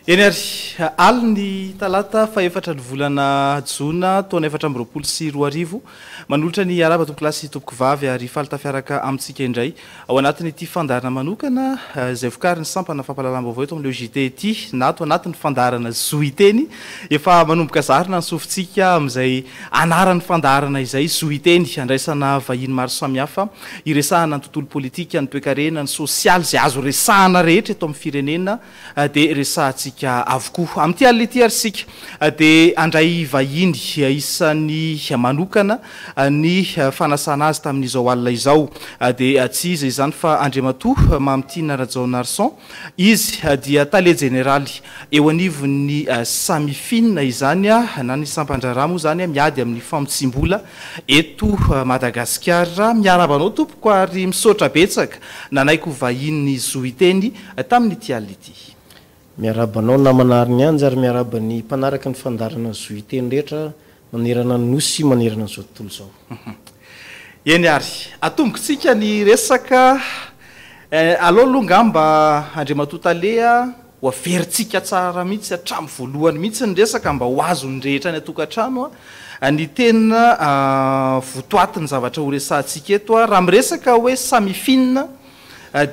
Eny ary, alin'ny talata fahefatra ny volana jona taona 2024, manolotra ny arahaba tompokolahy sy tompokovavy ary faly tafiaraka amintsika indray ao anatin'ity fandaharana manokana izay vokarin'ny sampana fampahalalam-baovao eto amin'ny Le JT ity na ato anatin'ny fandaharana Zo Hiteny. Efa manomboka zarina ny sofintsika amin'izay anaran'ny fandaharana izay, Zo Hiteny, andraisana vahiny maro samihafa hiresahana ny tontolo politika, ny toekarena, ny sosialy, izay azo resahana rehetra eto amin'ny firenena. dia resahantsika avokoa. Amin'ity alina ity ary isika dia handray vahiny isan'ny manokana ny fanasana azy tamin'izao alina izao. Dia tsy iza izany fa Andriamatoa Mamitiana Rajaonarison. Izy dia tale jeneraly eo anivon'ny Samifin izany na ny sampan-draharaha moa izany miady amin'ny famotsiam-bola eto Madagasikara. Miarahaba anao tompoko ary misaotra betsaka nanaiky ho vahinin'ny Zo Hiteny tamin'ity alina ity. Miarahaba anao namana Harinianja ary miarahaba ny mpanaraka ny fandaharana Zo Hiteny rehetra manerana ny Nosy sy manerana an'izao tontolo izao. Eny ary, atombokintsika ny resaka, aleo aloha ngamba Andriamatoa Tale a, ho averintsika tsara mihitsy hatramin'ny voalohany mihitsy ny resaka mba ho azon'ny rehetra any an-tokantrano ny tena votoatin'ny zavatra ho resahantsika eto. Raha miresaka hoe Samifin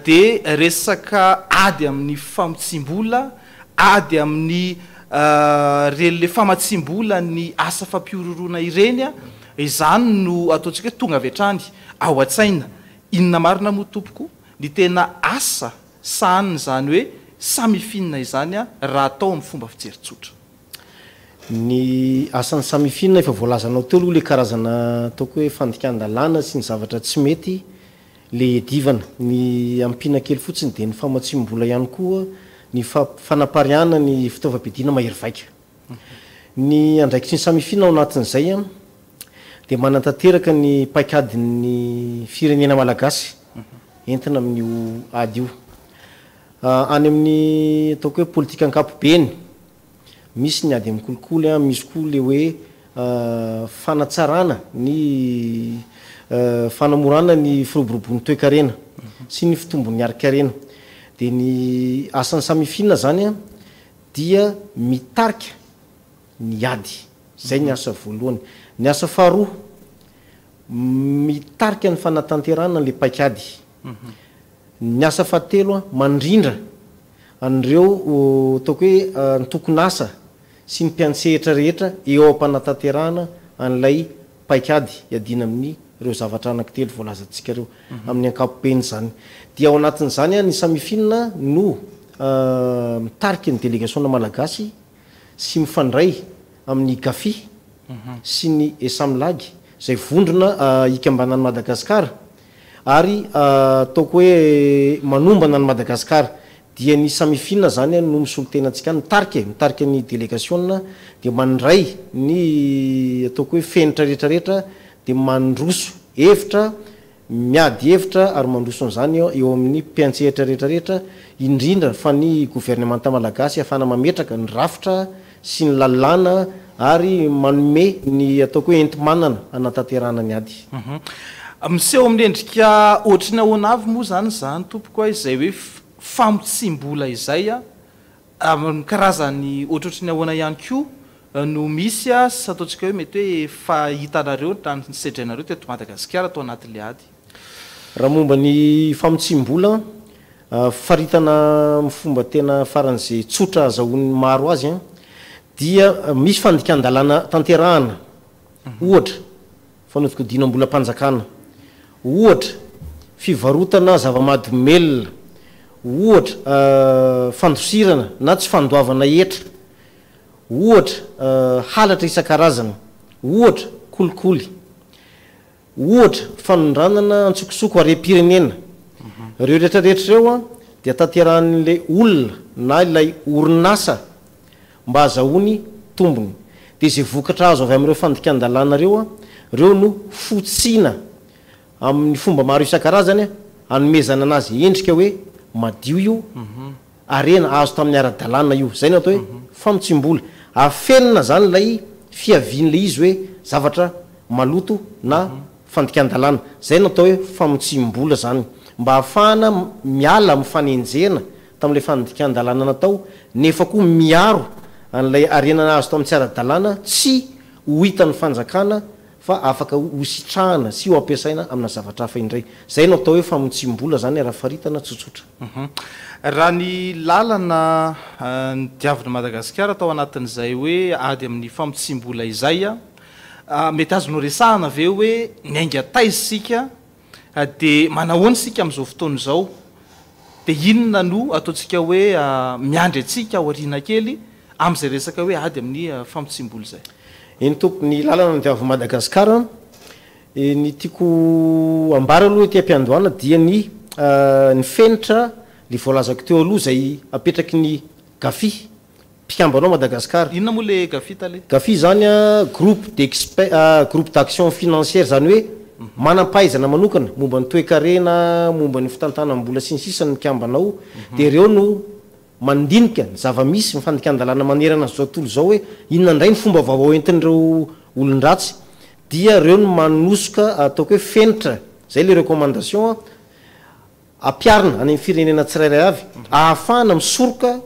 dia resaka ady amin'ny famotsiam-bola, ady amin'ny ireny le famatsiam-bola ny asa fampihorohoroana ireny, izany no ataontsika hoe tonga avy hatrany ao an-tsaina. Inona marina moa tompoko ny tena asa sahanin'izany hoe Samifin izany raha atao amin'ny fomba fijery tsotra? Ny asan'ny Samifin efa voalazanao teo aloha le karazana ataoko hoe fandikan-dalàna sy ny zavatra tsy mety Le iadivana. Ny ampiana kely fotsiny dia ny famatsiam-bola ihany koa ny fanapariahana ny fitaovam-piadiana mahery vaika. Ny andraikitry ny Samifin ao anatin'izay dia manatanteraka ny paikadin'ny firenena malagasy entina amin'io ady io. Any amin'ny ataoko hoe politika ankapobeny, Misy ny ady amin'ny kolikoly an, misy koa le hoe fanatsarana ny fanamorana ny firoborobon'ny toekarena sy ny fitombon'ny harinkarena. Dia ny asan'ny Samifin zany an dia mitarika ny ady. Zay ny asa voalohany. Ny asa faharoa, mitarika ny fanatanterahana an'le paikady. Ny asa fahatelo an, mandrindra an'ireo ataoko hoe antokon'asa sy ny mpiantsehatra rehetra eo am-panatanterahana an'ilay paikady hiadiana amin'ireo zavatra anankitelo voalazantsika ireo amin'ny ankapobeny izany. Dia ao anatin'izany ny Samifin no mitarika ny delegasiona malagasy sy mifandray amin'ny Gafi sy ny Esamlag izay vondrona ikambanan'i Madagasikara Ary ataoko hoe manombana an'i Madagasikara. Dia ny Samifin izany no misolo tena antsika any, mitarika e, mitarika ny delegasiona, dia mandray ny ataoko hoe fenitra rehetra rehetra, dia mandroso hevitra, miady hevitra ary mandroso an'izany eo amin'ny mpiantsehatra rehetra rehetra, indrindra fa ny governemanta malagasy ahafahana mametraka ny rafitra sy ny lalàna ary manome ny ataoko hoe enti-manana hanatanterahana ny ady. Miseho amin'ny endrika ohatry ny ahoana avy moa izany izany tompoko a, izay hoe famotsiam-bola izay a, amin'ny karazany ohatrohatry ny ahoana ihany koa no misy a, sy ataontsika hoe mety hoe efa hitanareo na nisedrainareo teto Madagasikara tao anatin'ilay ady? Raha momba ny famotsiam-bola, Faritana amin'ny fomba tena faran'izay tsotra azahoan'ny maro azy dia misy fandikan-dalàna tanterahana, ohatra, fanodikodinam-bolam-panjakana, ohatra, fivarotana zava-mahadomelina, ohatra, fandosirana na tsy fandoavana hetra, ohatra, halatra isan-karazany, ohatra, kolikoly. Ohatra, fanondranana antsokosoko harem-pirenena. Ireo rehetra rehetra ireo dia tanterahan'ilay olona na ilay orinasa mba hazahoany tombony. Dia izay vokatra azo avy amin'ireo fandikan-dalàna ireo, ireo no fotsiana amin'ny fomba maro isan-karazany hanomezana anazy endrika hoe madio io, harena azo tamin'ny ara-dalàna io. Izay no atao hoe famotsiam-bola. Afenina izany ilay fiavian'ilay izy hoe zavatra maloto na fandikan-dalàna. Izay no atao hoe famotsiam-bola izany. Mba hahafahana miala amin'ny fanenjehana. tamin'ilay fandikan-dalàna natao, nefa koa miaro an'ilay harena nahazo tamin'ny tsy ara-dalàna tsy ho hitan'ny fanjakana fa afaka ho sitrahana sy ho ampiasaina amina zavatra hafa indray. Izay no atao hoe famotsiam-bola izany raha faritana tsotsotra. Raha ny lalana nodiavin'i Madagasikara tao anatin'izay hoe ady amin'ny famotsiam-bola izay, mety azonao resahana ve hoe niainga taiza isika dia manahoana isika amin'izao fotoana izao? Dia inona no ataontsika hoe miandry antsika aoriana kely amin'izay resaka hoe ady amin'ny famotsiam-bola izay? Eny tompoko, ny lalana nodiavin'i Madagasikara, ny tiako ambara aloha ety am-piandohana dia ny ny fenitra le voalazako teo aloha izay apetraky ny Gafi, mpikambana ao Madagascar. Inona moa le Gafi tale? Gafi izany a groupe d'experts, groupe d'action financière, izany hoe manam-pahaizana manokana momba ny toe-karena, momba ny fitantanam-bola sy ny sisa ny mikambana ao, dia ireo no mandinika ny zava-misy, ny fandikan-dalàna manerana an'izao tontolo izao hoe inona indray ny fomba vaovao entin'ireo olon-dratsy, dia ireo no manosoka ataoko hoe fenitra, izay le recommandation an, ampiharina any amin'ny firenena tsirairay avy ahafahana misoroka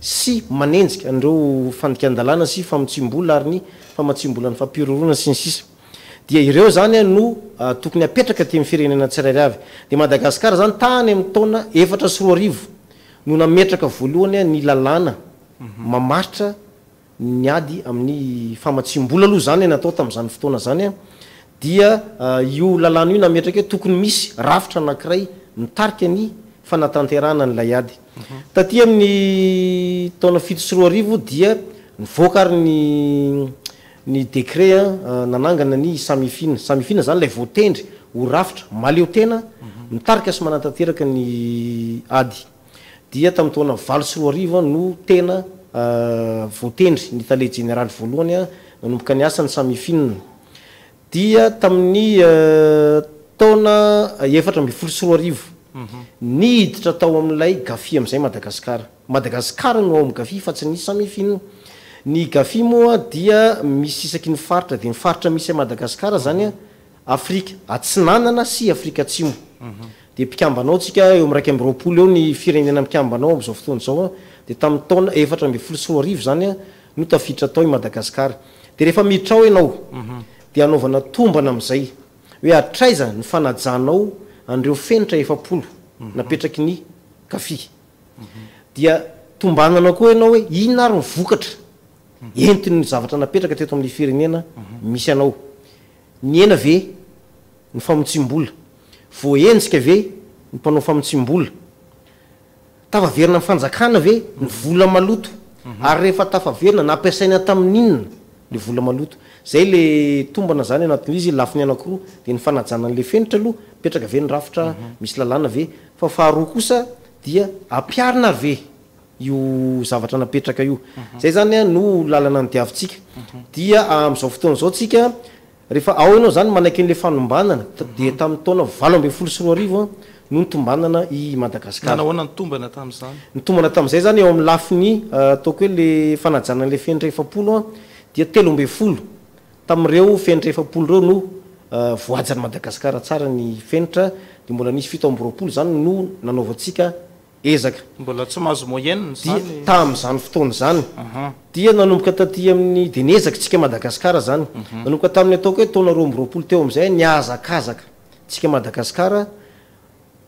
sy manenjika an'ireo fandikan-dalàna sy famotsiam-bola ary ny famatsiam-bolan'ny fampihorohoroana sy ny sisa Dia ireo izany no tokony hapetraka aty amin'ny firenena tsirairay avy. Dia Madagasikara izany tany amin'ny taona 2004 no nametraka voalohany ny lalàna mamaritra ny ady amin'ny famatsiam-bola aloha izany natao tamin'izany fotoana izany dia io lalàna io nametraka hoe tokony misy rafitra anankiray mitarika ny fanatanterahana an'ilay ady. Taty amin'ny taona 2007 dia nivoaka ary ny ny décret nanangana ny Samifin. Samifin izany ilay voatendry ho rafitra mahaleo tena mitarika sy manatanteraka ny ady. Dia tamin'ny taona 2008 no tena voatendry ny tale jeneraly voalohany nanomboka ny asany Samifin. Dia tamin'ny taona 2014 niditra tao amin'ilay Gafi amin'izay Madagasikara. Madagasikara no ao amin'ny Gafi fa tsy ny Samifin. Ny Gafi moa dia misy isaky ny faritra, dia ny faritra misy an'i Madagasikara izany Afrika Atsinanana sy Afrika Atsimo. Dia mpikambana ao tsika, eo amin'ny 21 eo ny firenena mikambana ao amin'izao fotoana izao, dia tamin'ny taona 2014 izany no tafiditra tao i Madagasikara. Dia rehefa miditra ao ianao dia anaovana tombana amin'izay hoe hatraiza ny fanajanao an'ireo fenitra 40 napetraky ny Gafi. Dia tombanana koa ianao hoe inona ary ny vokatra entin'ny zavatra napetraka teto amin'ny firenena misy anao. Nihena ve ny famotsiam-bola? Voahenjika ve ny mpanao famotsiam-bola? Tafaverina amin'ny fanjakana ve ny vola maloto? Ary rehefa tafaverina, nampiasaina tamin'inona le vola maloto? Zay le tombana zany anatin'izy, lafiny anakiroa, dia ny fanajana an'le fenitra aloha, mipetraka ve ny rafitra, misy lalàna ve? Fa faharoa kosa dia ampiharina ary ve io zavatra napetraka io? Zay zany no lalana nodiavintsika. Dia amin'izao fotoana izao tsika, rehefa ao ianao zany manaiky an'le fanombanana, dia tamin'ny taona 2018 no nitombanana i Madagasikara. Nanahoana ny tombana tamin'izany? Ny tombana tamin'izay zany eo amin'ny lafiny ataoko hoe le fanajana an'le fenitra 40 dia 13 tamin'ireo fenitra 40 ireo no voahajan'i Madagasikara tsara ny fenitra, dia mbola nisy 27 izany no nanaovantsika ezaka. Mbola tsy mahazo moyenne Dia izany? tamin'izany fotoana izany dia nanomboka taty amin'ny, dia niezaka isika Madagasikara izany, nanomboka tamin'ny ataoko hoe taona 22 teo amin'izay nihazakazaka isika Madagasikara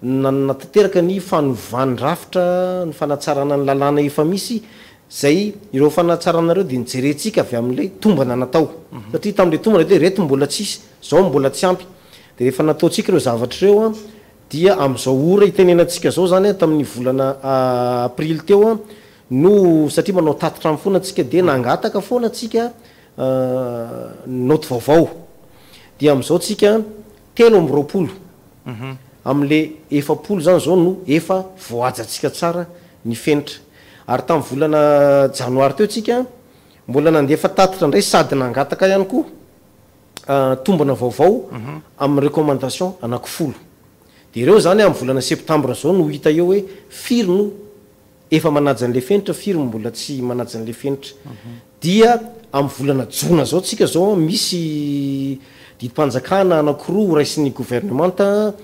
nanatanteraka ny fanovany rafitra, ny fanatsarana ny lalàna efa misy, izay ireo fanatsarana ireo dia nijerentsika avy amin'ilay tombana natao. Satria tamin'ilay tombana dia ireto mbola tsisy, izao mbola tsy ampy. Dia rehefa nataontsika ireo zavatra ireo dia amin'izao ora itenenantsika izao izany, tamin'ny volana aprily teo no, satria manao tatitra aminy foana tsika, dia nangataka foana tsika naoty vaovao. Dia amin'izao tsika 23 amin'le 40 zany zao no efa voahajantsika tsara ny fenitra. Ary tamin'ny volana janoary teo tsika mbola nandefa tatitra indray sady nangataka ihany koa tombana vaovao amin'ny recommandation anaky folo. Dia ireo zany amin'ny volana septambra zao no hita eo hoe firy no efa manaja an'le fenitra, firy no mbola tsy manaja an'le fenitra. Dia amin'ny volana jona zao tsika zao misy didim-panjakana anakiroa ho raisin'ny governemanta,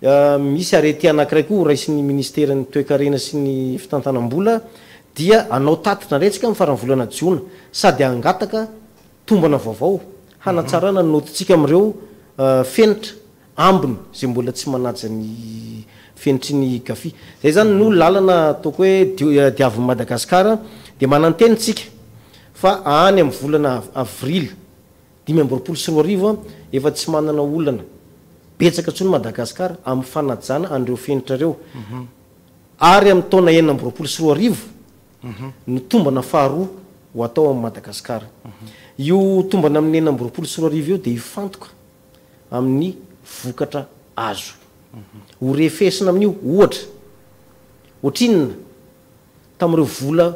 Misy arrêté anankiray koa horaisin'ny Ministeran'ny Toekarena sy ny Fitantanam-bola dia hanao tatitra indray tsika amin'ny faran'ny volana jona sady hangataka tombana vaovao hanatsarana ny naotintsika amin'ireo fenitra ambiny izay mbola tsy manaja ny fenitry ny GAFI. Izay izany no lalana ataoko hoe diavin'i Madagasikara dia manantena isika fa any amin'ny volana avrily 2025 efa tsy manana olana betsaka intsony Madagascar amin'ny fanajana an'ireo fenitra ireo ary amin'ny taona 2026 no tombana faharoa ho atao amin'i Madagascar. Io tombana amin'ny 2026 io dia hifantoka amin'ny vokatra azo. Ho refesina amin'io ohatra ohatrinona tamin'ireo vola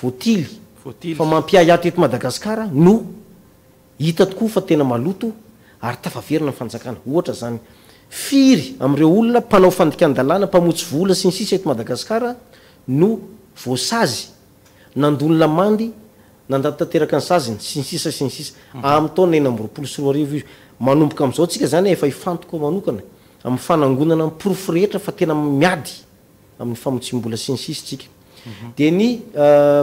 voatily fa mampiahiahy teto Madagasikara no hita tokoa fa tena maloto ary tafaverina ny fanjakana. Ohatra izany, firy amin'ireo olona mpanao fandikan-dalàna, mpamotsy vola sy ny sisa eto Madagasikara no voasazy, nandoa ny lamandy, nandà tanteraka ny saziny, sy ny sisa sy ny sisa. Amin'ny taona 2026 io. Manomboka amin'izao tsika izany efa hifantoka manokana amin'ny fanangonana ny porofo rehetra fa tena miady amin'ny famotsiam-bola sy ny sisa tsika. Dia ny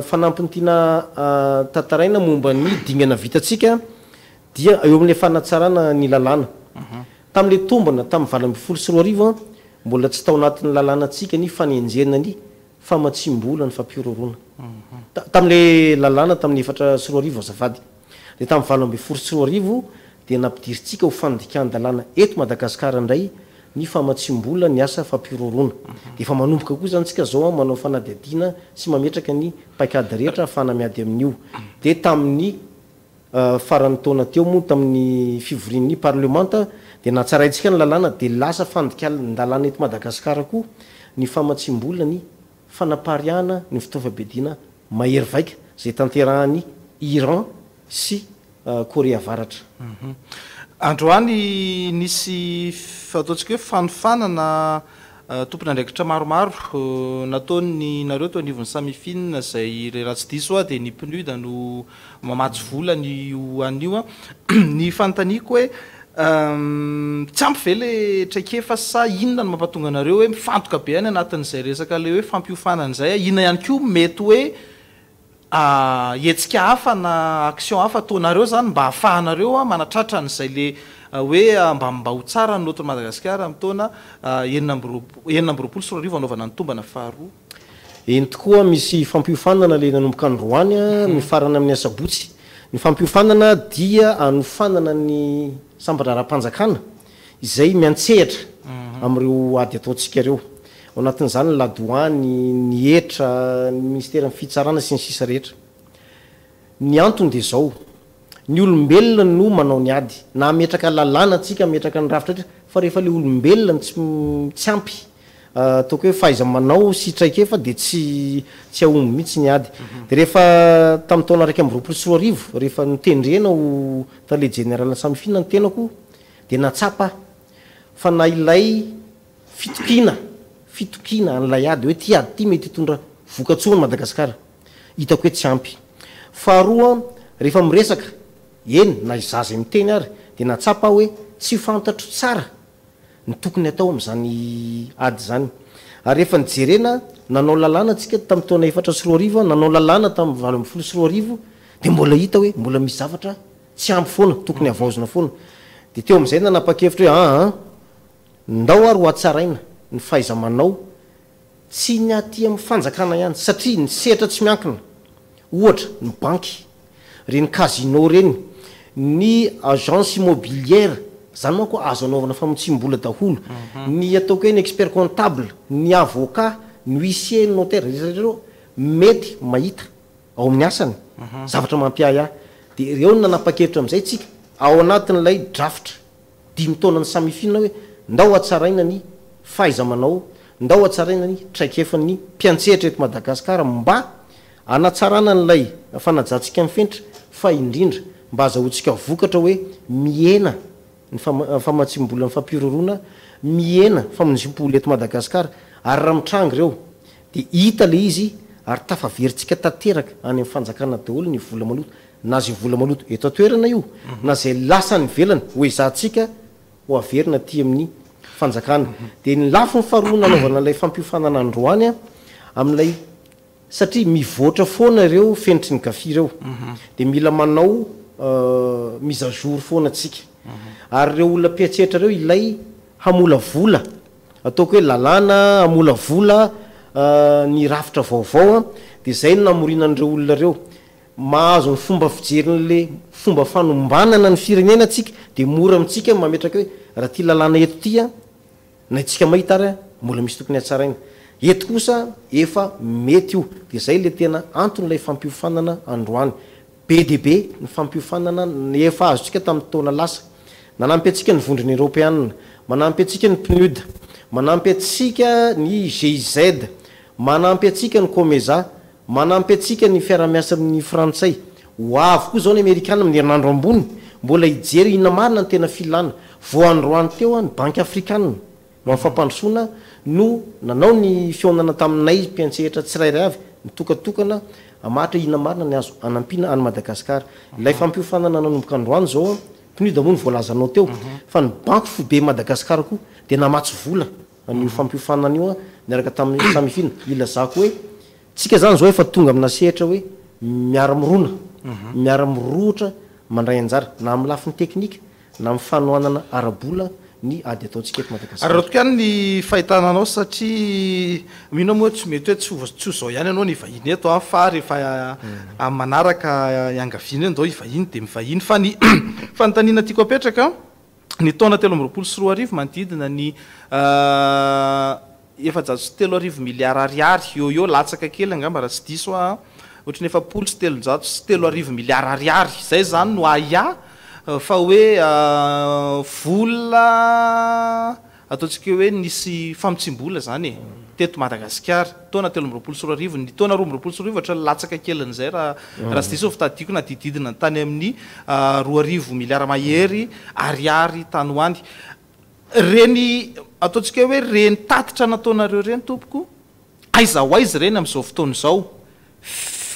fanampiny tiana tantaraina momba ny dingana vitantsika dia eo amin'ilay fanatsarana ny lalàna. Tamin'ilay tombana tamin'ny 2018, mbola tsy tao anatin'ny lalànantsika ny fanenjehana ny famatsiam-bola ny fampihorohoroana. Tamin'ilay lalàna tamin'ny 2004 azafady. Dia tamin'ny 2018 dia nampidirintsika ho fandikan-dalàna eto Madagasikara indray ny famatsiam-bola ny asa fampihorohoroana. Dia efa manomboka koa izany tsika izao manao fanadihadiana sy mametraka ny paikady rehetra ahafahana miady amin'io. Dia tamin'ny faran'ny taona teo moa tamin'ny fivorian'ny parlemanta dia natsaraintsika ny lalàna dia lasa fandikan-dalàna eto Madagasikara koa ny famatsiam-bola ny fanapariahana ny fitaovam-piadiana mahery vaika izay tanterahan'i Iran sy Korea Avaratra. Androany nisy ataontsika hoe fanofanana tompon'andraikitra maromaro nataon'ny nareo teo anivon'ny Samifin izay raha tsy diso aho dia ny PNUD no mamatsy vola an'io an'io. Ny fanontaniako hoe tsy ampy ve le traikefa sa inona no mampatonga anareo hoe mifantoka be any anatin'izay resaka le hoe fampiofanana izay? Inona ihany koa mety hoe hetsika hafa na action hafa ataonareo zany mba ahafahanareo manatratra an'izay le hoe mba mba ho tsara ny notin'i Madagasikara amin'ny taona 2026 hanaovana ny tombana faharoa? Eny tokoa, misy fampiofanana le nanomboka androany mifarana amin'ny asabotsy. Ny fampiofanana dia anofanana ny sampan-draharaham-panjakana izay miantsehatra amin'ireo ady ataontsika ireo. Ao anatin'izany ny ladoany, ny hetra, ny minisiteran'ny fitsarana sy ny sisa rehetra. Ny antony dia izao, ny olombelona no manao ny ady. Na hametraka lalàna antsika, hametraka ny rafitra rehetra, fa rehefa ilay olombelona no tsy tsy ampy ataoko hoe fahaiza-manao sy traikefa dia tsy tsy hahomby mihitsy ny ady. Dia rehefa tamin'ny taona 2021, rehefa notendrena ho tale jeneralin'ny Samifin ny tenako dia nahatsapa aho fa na ilay fitokiana, fitokiana an'ilay ady hoe ity ady ity mety hitondra vokatsoa an'i Madagasikara, hitako hoe tsy ampy. Faharoa, rehefa miresaka, eny na izaho izay miteny ary, dia nahatsapa aho hoe tsy fantatro tsara ny tokony hatao amin'izany ady izany. Ary rehefa nijerena, nanao lalàna tsika tamin'ny taona 2004, nanao lalàna tamin'ny 2018, dia mbola hita hoe mbola misy zavatra tsy ampy foana, tokony havaozina foana. Dia teo amin'izay nanapa-kevitra hoe aa, ndao ary hohatsaraina ny fahaiza-manao, tsy ny aty amin'ny fanjakana ihany, satria ny sehatra tsy miankina, ohatra, ny banky, ireny casino ireny, ny agence immobilière, izany manko azo anaovana famotsiam-bola daholo, ny ataoko hoe ny expert comptable, ny avocat, ny huissier, ny notaire, rehetra rehetra ireo mety mahita ao amin'ny asany, zavatra mampiahiahy. Dia ireo no nanapa-kevitra amin'izay tsika, ao anatin'ilay drafitra dimy taonan'ny Samifin hoe ndao hatsaraina ny fahaiza-manao, ndao hatsaraina ny traikefan'ny mpiantsehatra eto Madagasikara mba hanatsarana an'ilay fanajantsika ny fenitra fa indrindra mba hazahoantsika vokatra hoe mihena ny famatsiam-bolan'ny fampihorohoroana, mihena famonjiam-bola eto Madagasikara ary raha mitranga ireo dia hita ilay izy ary tafaverintsika tanteraka any amin'ny fanjakana daholo ny vola maloto, na izay vola maloto eto an-toerana io na izay lasa any ivelany ho ezahantsika ho averina aty amin'ny. fanjakana. Dia ny lafiny faharoa nanaovana ilay fampiofanana androany amin'ilay, satria mivoatra foana ireo fenitry ny GAFI ireo, dia mila manao mise à jour foana tsika. Ary ireo olona mpiantsehatra ireo ilay hamolavola, ataoko hoe lalàna hamolavola ny rafitra vaovao, dia izay no namoriana an'ireo olona ireo. Mahazo ny fomba fijerin'le fomba fanombanana ny firenena tsika dia mora amintsika ny mametraka hoe raha ty lalàna eto ty an, na itsika mahita ary an, mbola misy tokony hatsaraina. Eto kosa efa mety io. Dia zay le tena anton'ilay fampiofanana androany. Be dia be ny fampiofanana efa azontsika tamin'ny taona lasa. Nanampy antsika ny Vondrona Eoropeanina, manampy antsika ny PNUD, manampy antsika ny GIZ, manampy antsika ny Comesa, Manampy antsika ny fiarahamiasa amin'ny frantsay. Ho avy koa izao ny amerikana amin'ny herinandro ambony, mbola hijery inona marina ny tena filana. Vao androany teo ny banky afrikana ho amin'ny fampandrosoana no nanao ny fihaonana taminay mpiantsehatra tsirairay avy, nitokatokana hamaritra inona marina ny azo anampiana an'i Madagasikara. Ilay fampiofanana nanomboka androany izao, PNUD moa no voalazanao teo, fa ny banky foibe Madagasikara koa dia namatsy vola an'io fampiofanana io niaraka tamin'ny Samifin. Ilazako hoe tsika zany zao efa tonga amina sehatra hoe miara-mirona, miara-mirohotra mandray anjara na amin'ny lafiny teknika na amin'ny fanohanana ara-bola ny ady ataontsika eto Madagasikara. Araraotiko ihany ny fahitana anao satria mino aho moa tsy mety hoe tsy ho tsy ho izao ihany ianao no hivahiny eto an, fa rehefa amin'ny manaraka iangaviana hoe ndao hivahiny dia mivahiny. Fa ny fanontaniana tiako apetraka, Ny taona 2023, manodidina ny 3400 miliara ariary eo ho eo, latsaka kely angamba raha tsy diso aho, ohatry ny 3040 miliara ariary. Izay izany no ahiahy fa hoe vola Ataontsika hoe nisy famotsiam-bola izany e, teto Madagasikara, taona 2023, ny taona 2022 ohatran'ny latsaka kelin'izay raha raha tsy diso ny fitadidiako na dididina tany amin'ny 2000 miliara mahery ariary tany ho any. Ireny ataontsika hoe ireny tatitra nataonareo ireny tompoko, Aiza ho aiza ireny amin'izao fotoana izao?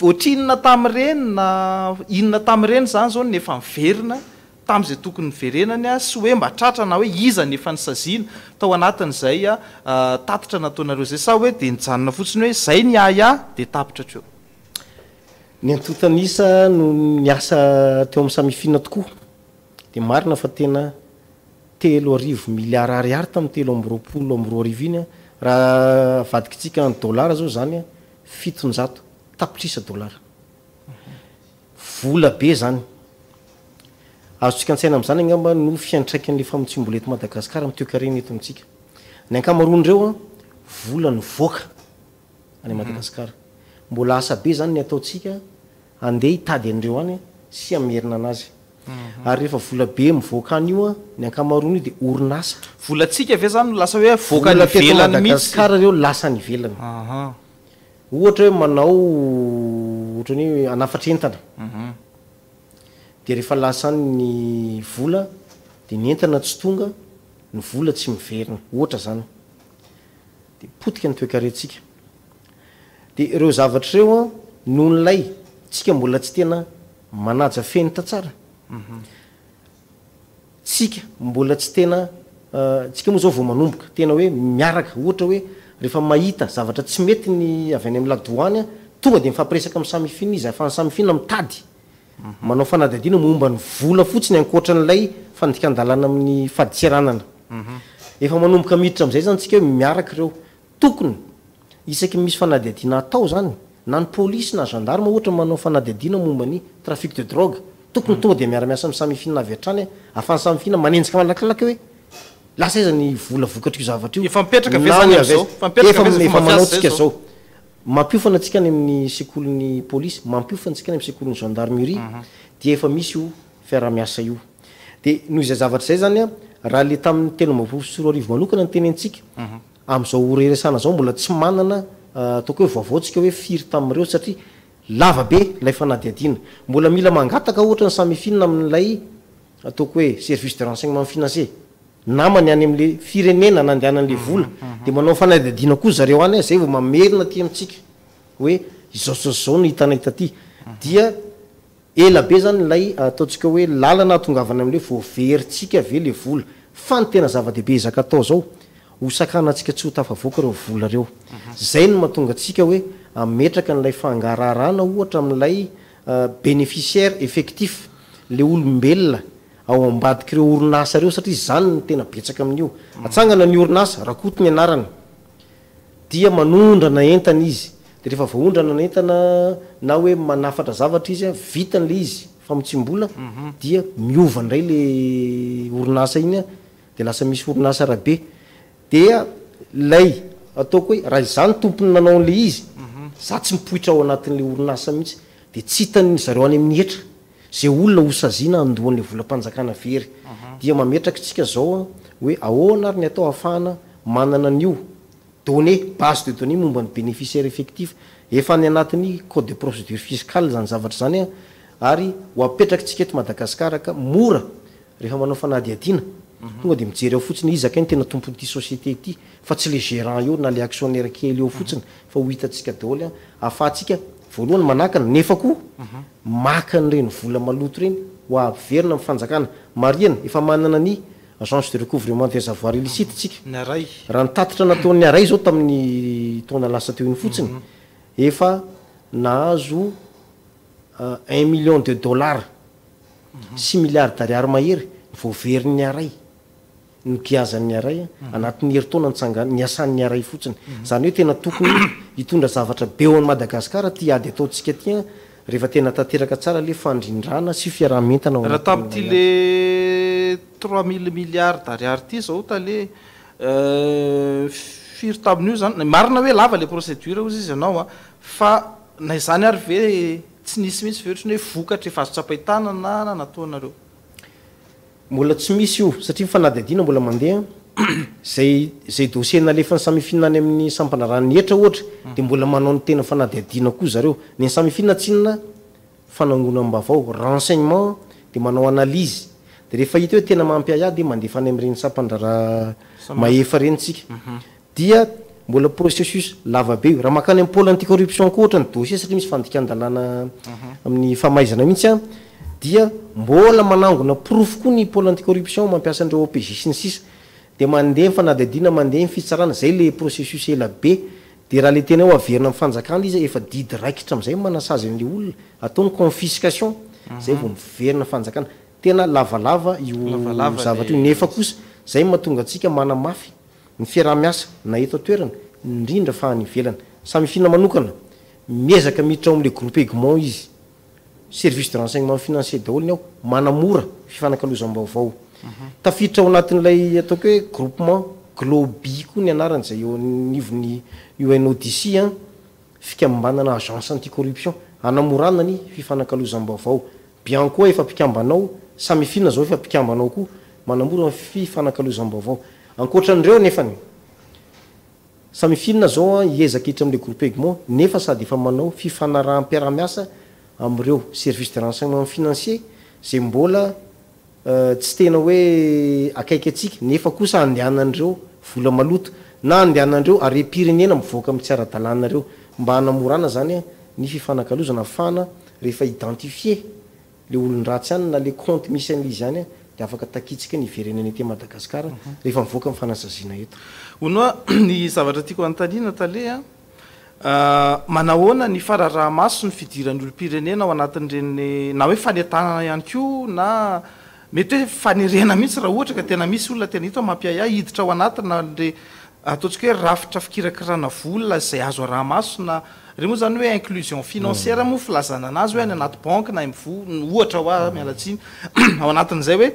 Ohatrinona tamin'ireny na inona tamin'ireny izany izao no efa niverina tamin'izay tokony niverenany sy hoe mba tratra na hoe iza no efa nisaziana tao anatin'izay tatitra nataonareo izay sa hoe dia nijanona fotsiny hoe izay ny ahiahy dia tapitra hatreo? Ny antontan'isa no niasa teo amin'ny Samifin tokoa dia marina fa tena 3000 miliara ariary tamin'ny 2023 iny raha avadikitsika en dollar zao zany 700 tapitrisa dolara. Vola be zany. Azontsika an-tsaina amin'izany angamba no fiantraikan'ilay famotsiam-bola eto Madagasikara amin'ny toekarena eto amintsika. Ny ankamaroan'ireo vola nivoaka any Madagasikara. Mbola asa be zany ny ataontsika handeha hitady an'ireo any sy hamerina anazy. Ary rehefa vola be mivoaka any io ny ankamaroany io dia orinasa. Volantsika ve zany no lasa hoe avoaka any Vola teto ivelany mihitsy? Madagasikara ireo lasa any ivelany. Ohatra hoe manao ohatran'ny hoe hanafatra entana. Dia rehefa lasa any ny vola dia ny entana tsy tonga, ny vola tsy miverina. Ohatra zany. Dia potika ny toekarentsika. Dia ireo zavatra ireo an, noho ilay tsika mbola tsy tena manaja fenitra tsara, tsika mbola tsy tena, tsika moa izao vao manomboka, tena hoe miaraka, ohatra hoe rehefa mahita zavatra tsy mety ny avy any amin'ny ladoany an, tonga dia mifampiresaka amin'ny Samifin izy, ahafahan'ny Samifin mitady, manao fanadihadiana momba ny vola fotsiny ankoatran'ilay fandikan-dalàna amin'ny fadintseranana. Efa manomboka miditra amin'izay izany tsika hoe miaraka ireo. Tokony, isaky ny misy fanadihadiana atao izany, na ny polisy na gendarme ohatra manao fanadihadiana momba ny trafic de drogue, tokony tonga dia miara-miasa amin'ny Samifin avy hatrany ahafahan'ny Samifin manenjika malakilaky hoe lasa aiza ny vola vokatr'io zavatra io, Efa mipetraka ve na izany hoe avy amin'izao? aiza. Efa mipetraka Efa ve izay efa fomba manao fiasa izay tsika izao? izao. Mampiofana antsika any amin'ny sekolin'ny polisy, mampiofana antsika any amin'ny sekolin'ny gendarmerie dia efa misy io fiaraha-miasa io. Dia noho izay zavatra izay izany an, raha ilay tamin'ny 2023 manokana no tenentsika, amin'izao ora iresahana izao mbola tsy manana ataoko hoe vaovao tsika hoe firy tamin'ireo satria lava be ilay fanadihadiana. Mbola mila mangataka ohatra ny Samifin amin'ilay ataoko hoe service de renseignement financier namany any amin'ilay firenena nandehanan'ilay vola dia manao fanadihadiana koa zareo any izay vao mamerina aty amintsika hoe izao sy izao no hitanay taty. Dia Ela be zany ilay ataontsika hoe lalana ahatongavana amin'ilay voaverintsika ve le vola. Fa ny tena zava-dehibe ezaka atao zao, ho sakanantsika tsy ho tafavoaka ireo vola ireo. Zay no mahatonga antsika hoe hametraka an'ilay fangaraharana ohatra amin'ilay bénéficiaire effectif, le olombelona ao ambadik'ireo orinasa ireo satria izany no tena betsaka amin'io. Atsangana ny orinasa, Rakoto ny anarany, dia manondrana entana izy, dia rehefa voaondrana ny entana na hoe manafatra zavatra izy, vitany ilay izy, famotsiam-bola, dia miova indray ilay orinasa iny, dia lasa misy orinasa Rabe. Dia ilay ataoko hoe raha izaho no tompony nanao an'ilay izy, za tsy mipoitra ao anatin'ilay orinasa mihitsy, dia tsy hitan'ny zareo any amin'ny hetra izay olona ho saziana handoa an'ilay volam-panjakana very. Dia mametraka isika izao hoe ahoana ary ny atao ahafahana manana an'io données, base de données momba ny bénéficiaire effectif. Efa any anatin'ny code de procédure fiscale izany zavatra izany ary ho apetrakitsika eto Madagasikara ka mora Rehefa manao fanadihadiana, tonga dia mijery ao fotsiny iza kay no tena tompon'ity société ity fa tsy le gérant eo na le actionnaire kely eo fotsiny fa ho hitantsika daholo an, ahafahantsika voalohany manakana nefa koa maka an'ireny vola maloto ireny ho averina amin'ny fanjakana. Marihana, efa manana ny agence de recouvrement des avoirs illicites tsika. Ny aray. Raha ny tatitra nataon'ny aray izao tamin'ny taona lasa teo iny fotsiny, efa nahazo un million de dollars Six milliards d'ariary mahery voaverin'ny aray, nogiazan'ny aray anatin'ny herintaona nitsanga niasan'ny aray fotsiny. Izany hoe tena tokony hitondra zavatra be ho an'i Madagasikara ity ady ataontsika ity an, rehefa tena tanteraka tsara ilay fandrindrana sy fiaraha-mientana ao Raha anatin'ilay tamin'ity ady. le 3000 milliards d'ariary ity izao tale, firy tamin'io izany, marina hoe lava ilay procédure hozy izy ianao an, fa na izany ary ve Tsy nisy mihitsy ve ohatran'ny hoe vokatra efa azo tsapain-tanana na nataonareo? Mbola tsy misy io satria ny fanadihadiana mbola mandeha, izay izay dossier nalefan'ny Samifin any amin'ny sampandraharahan'ny hetra ohatra dia mbola manao ny tena fanadihadiana koa zareo. Ny an'ny Samifin tsinona fanangonam-baovao, renseignement, dia manao analyse, dia rehefa hita hoe tena mampiahiahy dia mandefa any amin'ireny sampandraharaha mahefa ireny tsika. Dia mbola processus lava be io. Raha mankany amin'ny pôle anti corruption koa ohatra ny dossier satria misy fandikan-dalàna amin'ny famaizana mihitsy an, dia mbola manangona porofo koa ny pôle anti corruption mampiasa an'ireo OPJ sy ny sisa. Dia mandeha ny fanadihadiana, mandeha ny fitsarana, izay ilay processus ela be. Dia raha ilay tena hoe averina amin'ny fanjakana izy efa didy raikitra amin'izay ny manasazy an'ilay olona, atao ny confiscation, izay vao miverina fanjakana. Tena lavalava io zavatra io, nefa kosa izay no mahatonga antsika manamafy Ny fiaraha-miasa na eto an-toerana, indrindra fa any ivelany. Samifin manokana, miezaka miditra ao amin'ilay groupe Egmont izy. Service de renseignement financier daholo ny ao, manamora fifanakalozam-baovao. Tafiditra ao anatin'ilay ataoko hoe groupement Globi koa ny anarany izay eo anivon'ny UNODC an. Fikambanana agence anti-corruption hanamorana ny fifanakalozam-baovao. Bianco efa mpikambana ao, Samifin zao efa mpikambana ao koa, manamora ny fifanakalozam-baovao. Ankoatra an'ireo anefany, Samifin zao an hiezaka hiditra amin'ilay groupe Egmont nefa sady efa manao fifanaraham-piarahamiasa amin'ireo service de renseignement financier izay mbola Tsy tena hoe akaiky antsika, nefa kosa andehanan'ireo vola maloto, na andehanan'ireo harem-pirenena mivoaka amin'ny tsy ara-dalàna ireo. Mba hanamorana izany ny fifanakalozana ahafahana rehefa identifier le olon-dratsy any na le compte misy an'ilay izy any dia afaka takintsika ny hiverenany aty Madagascar rehefa mivoaka ny fanasaziana eto. Hono hoa, ny zavatra tiako hanontaniana tale a, Manahoana ny fararaha-maso ny fidiran'ny olom-pirenena ao anatin'ireny na hoe fanentanana ihany koa na mety hoe fanerena mihitsy raha ohatra ka tena misy olona tena hita hoe mampiahiahy hiditra ao anatina le ataontsika hoe rafitra fikirakirana vola izay azo araha-maso na ireny moa izany hoe inclusion financière moa filazana anazy hoe any anaty banky na MVola ohatra hoa miala tsiny ao anatin'izay hoe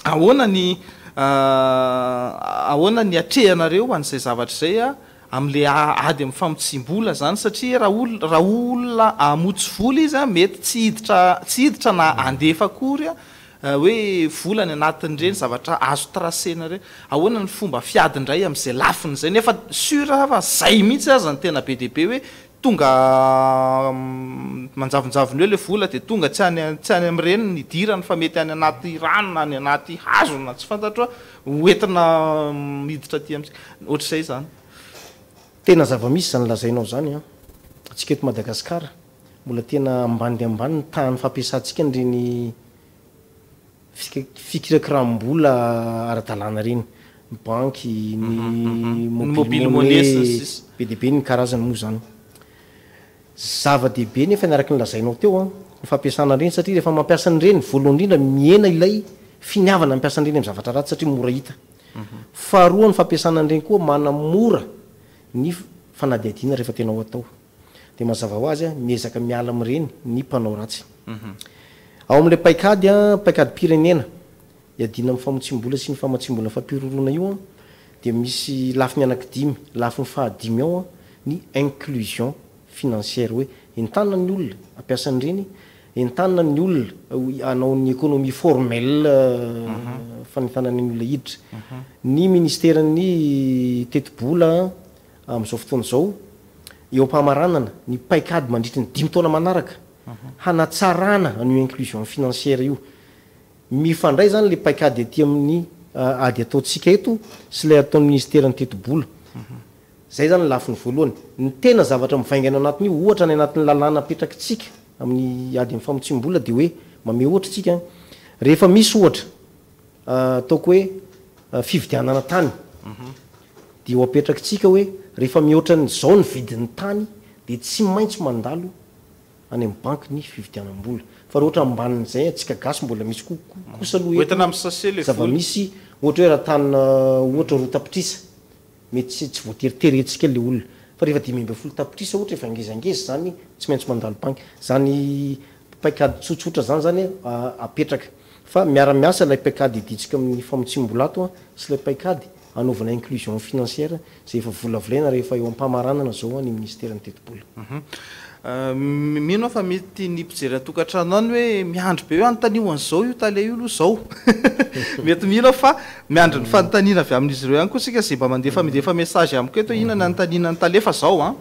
Ahoana ny ahoana ny atrehanareo an'izay zavatra izay amin'ilay ady amin'ny famotsiam-bola izany satria raha olona raha olona hamotsy vola izy mety tsy hiditra tsy hiditra na handefa akory hoe vola any anatin'ireny zavatra azo tracena ireny. Ahoana ny fomba fiady indray amin'izay lafiny izay nefa sûr fa izay mihitsy aza no tena be dia be hoe Tonga manjavonjavona eo ilay vola dia tonga tsy any tsy any amin'ireny ny idirany fa mety any anaty rano na any anaty hazo na tsy fantatro ho entina miditra aty amintsika. Ohatr'izay izany. Tena zava-misy izany lazainao izany an! Antsika eto Madagasikara mbola tena ambany dia ambany ny tahan'ny fampiasantsika an'ireny. fikirakiràm-bola ara-dalàna ireny, ny banky, ny Ny mobile mobile money sy ny money, sisa. be dia be ny karazany moa izany. Zava-dehibe nefa ny araka ny lazainao teo an, ny fampiasana an'ireny satria rehefa mampiasa an'ireny, voalohany indrindra mihena ilay finiavana hampiasa an'ireny amin'ny zavatra ratsy satria mora hita. Faharoa ny fampiasana an'ireny koa manamora ny fanadihadiana rehefa tena ho atao. Dia mazava ho azy miezaka miala amin'ireny ny mpanao ratsy. Ao amin'ilay paikady, paikadim-pirenena iadiana amin'ny famotsiam-bola sy ny famatsiam-bola fampihorohoroana io dia misy lafiny anankidimy, lafiny fahadimy ao ny inclusion financière hoe entanina ny olona hampiasa an'ireny, entanina ny olona hanao ny économie formelle fanentanana ny olona hiditra. Ny ministeran'ny tetibola amin'izao fotoana izao eo am-pamaranana ny paikady mandritry ny dimy taona manaraka hanatsarana an'io inclusion financière io. Mifandray izany ilay paikady aty amin'ny ady ataontsika eto sy ilay ataon'ny minisiteran'ny tetibola. Izay izany ny lafiny voalohany. Ny tena zavatra mivaingana anatin'io, ohatra any anatin'ny lalàna apetrakitsika amin'ny ady amin'ny famotsiam-bola dia hoe, mamehy ohatra isika, rehefa misy ohatra ataoko hoe fividianana tany dia ho apetrakitsika hoe rehefa mihoatra an'izao ny vidin'ny tany dia tsy maintsy mandalo any amin'ny banky ny fividianam-bola. Fa raha ohatra ambanin'izay antsika gasy mbola misy koa kosa aloha eto Hoentina amin'ny sachet le vola. zava-misy ohatra hoe raha tany ohatra 2 tapitrisa mety tsy tsy voatery terentsika le olona fa rehefa 15 tapitrisa ohatra efa ngezangeza izany tsy maintsy mandalo banky. Izany paikady tsotsotra izany izany apetraka. Fa miara-miasa ilay paikady idintsika amin'ny famotsiam-bola ato sy ilay paikady hanaovana inclusion financière izay efa volavolaina rehefa eo am-pamaranana izao ny minisiteran'ny tetibola. Mino aho fa mety ny mpijery an-tokantrano any hoe miandry be hoe anontanio an'izao io tale io aloha izao. Mety mino aho fa miandry ny fanontaniana avy amin'izy ireo ihany koa isika izay mba mandefa midefa message amiko eto hoe inona ny anontaniana ny tale fa izao an.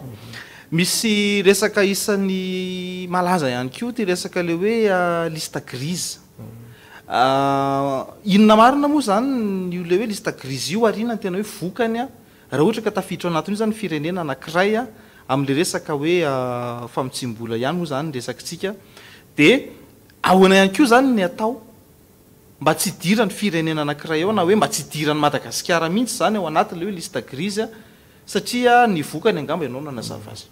Misy resaka isan'ny malaza ihany koa ity resaka ilay hoe liste grise. Inona marina moa izany io ilay hoe liste grise io ary inona no tena hoe vokany raha ohatra ka tafiditra ao anatin'io izany ny firenena anankiray amin'ilay resaka hoe famotsiam-bola ihany moa izany ny resakitsika dia ahoana ihany koa izany ny atao mba tsy hidiran'ny firenena anankiray ao na hoe mba tsy hidiran'i Madagasikara mihitsy izany ao anatin'ilay hoe liste grise satria ny vokany angamba ianao no nanazava azy.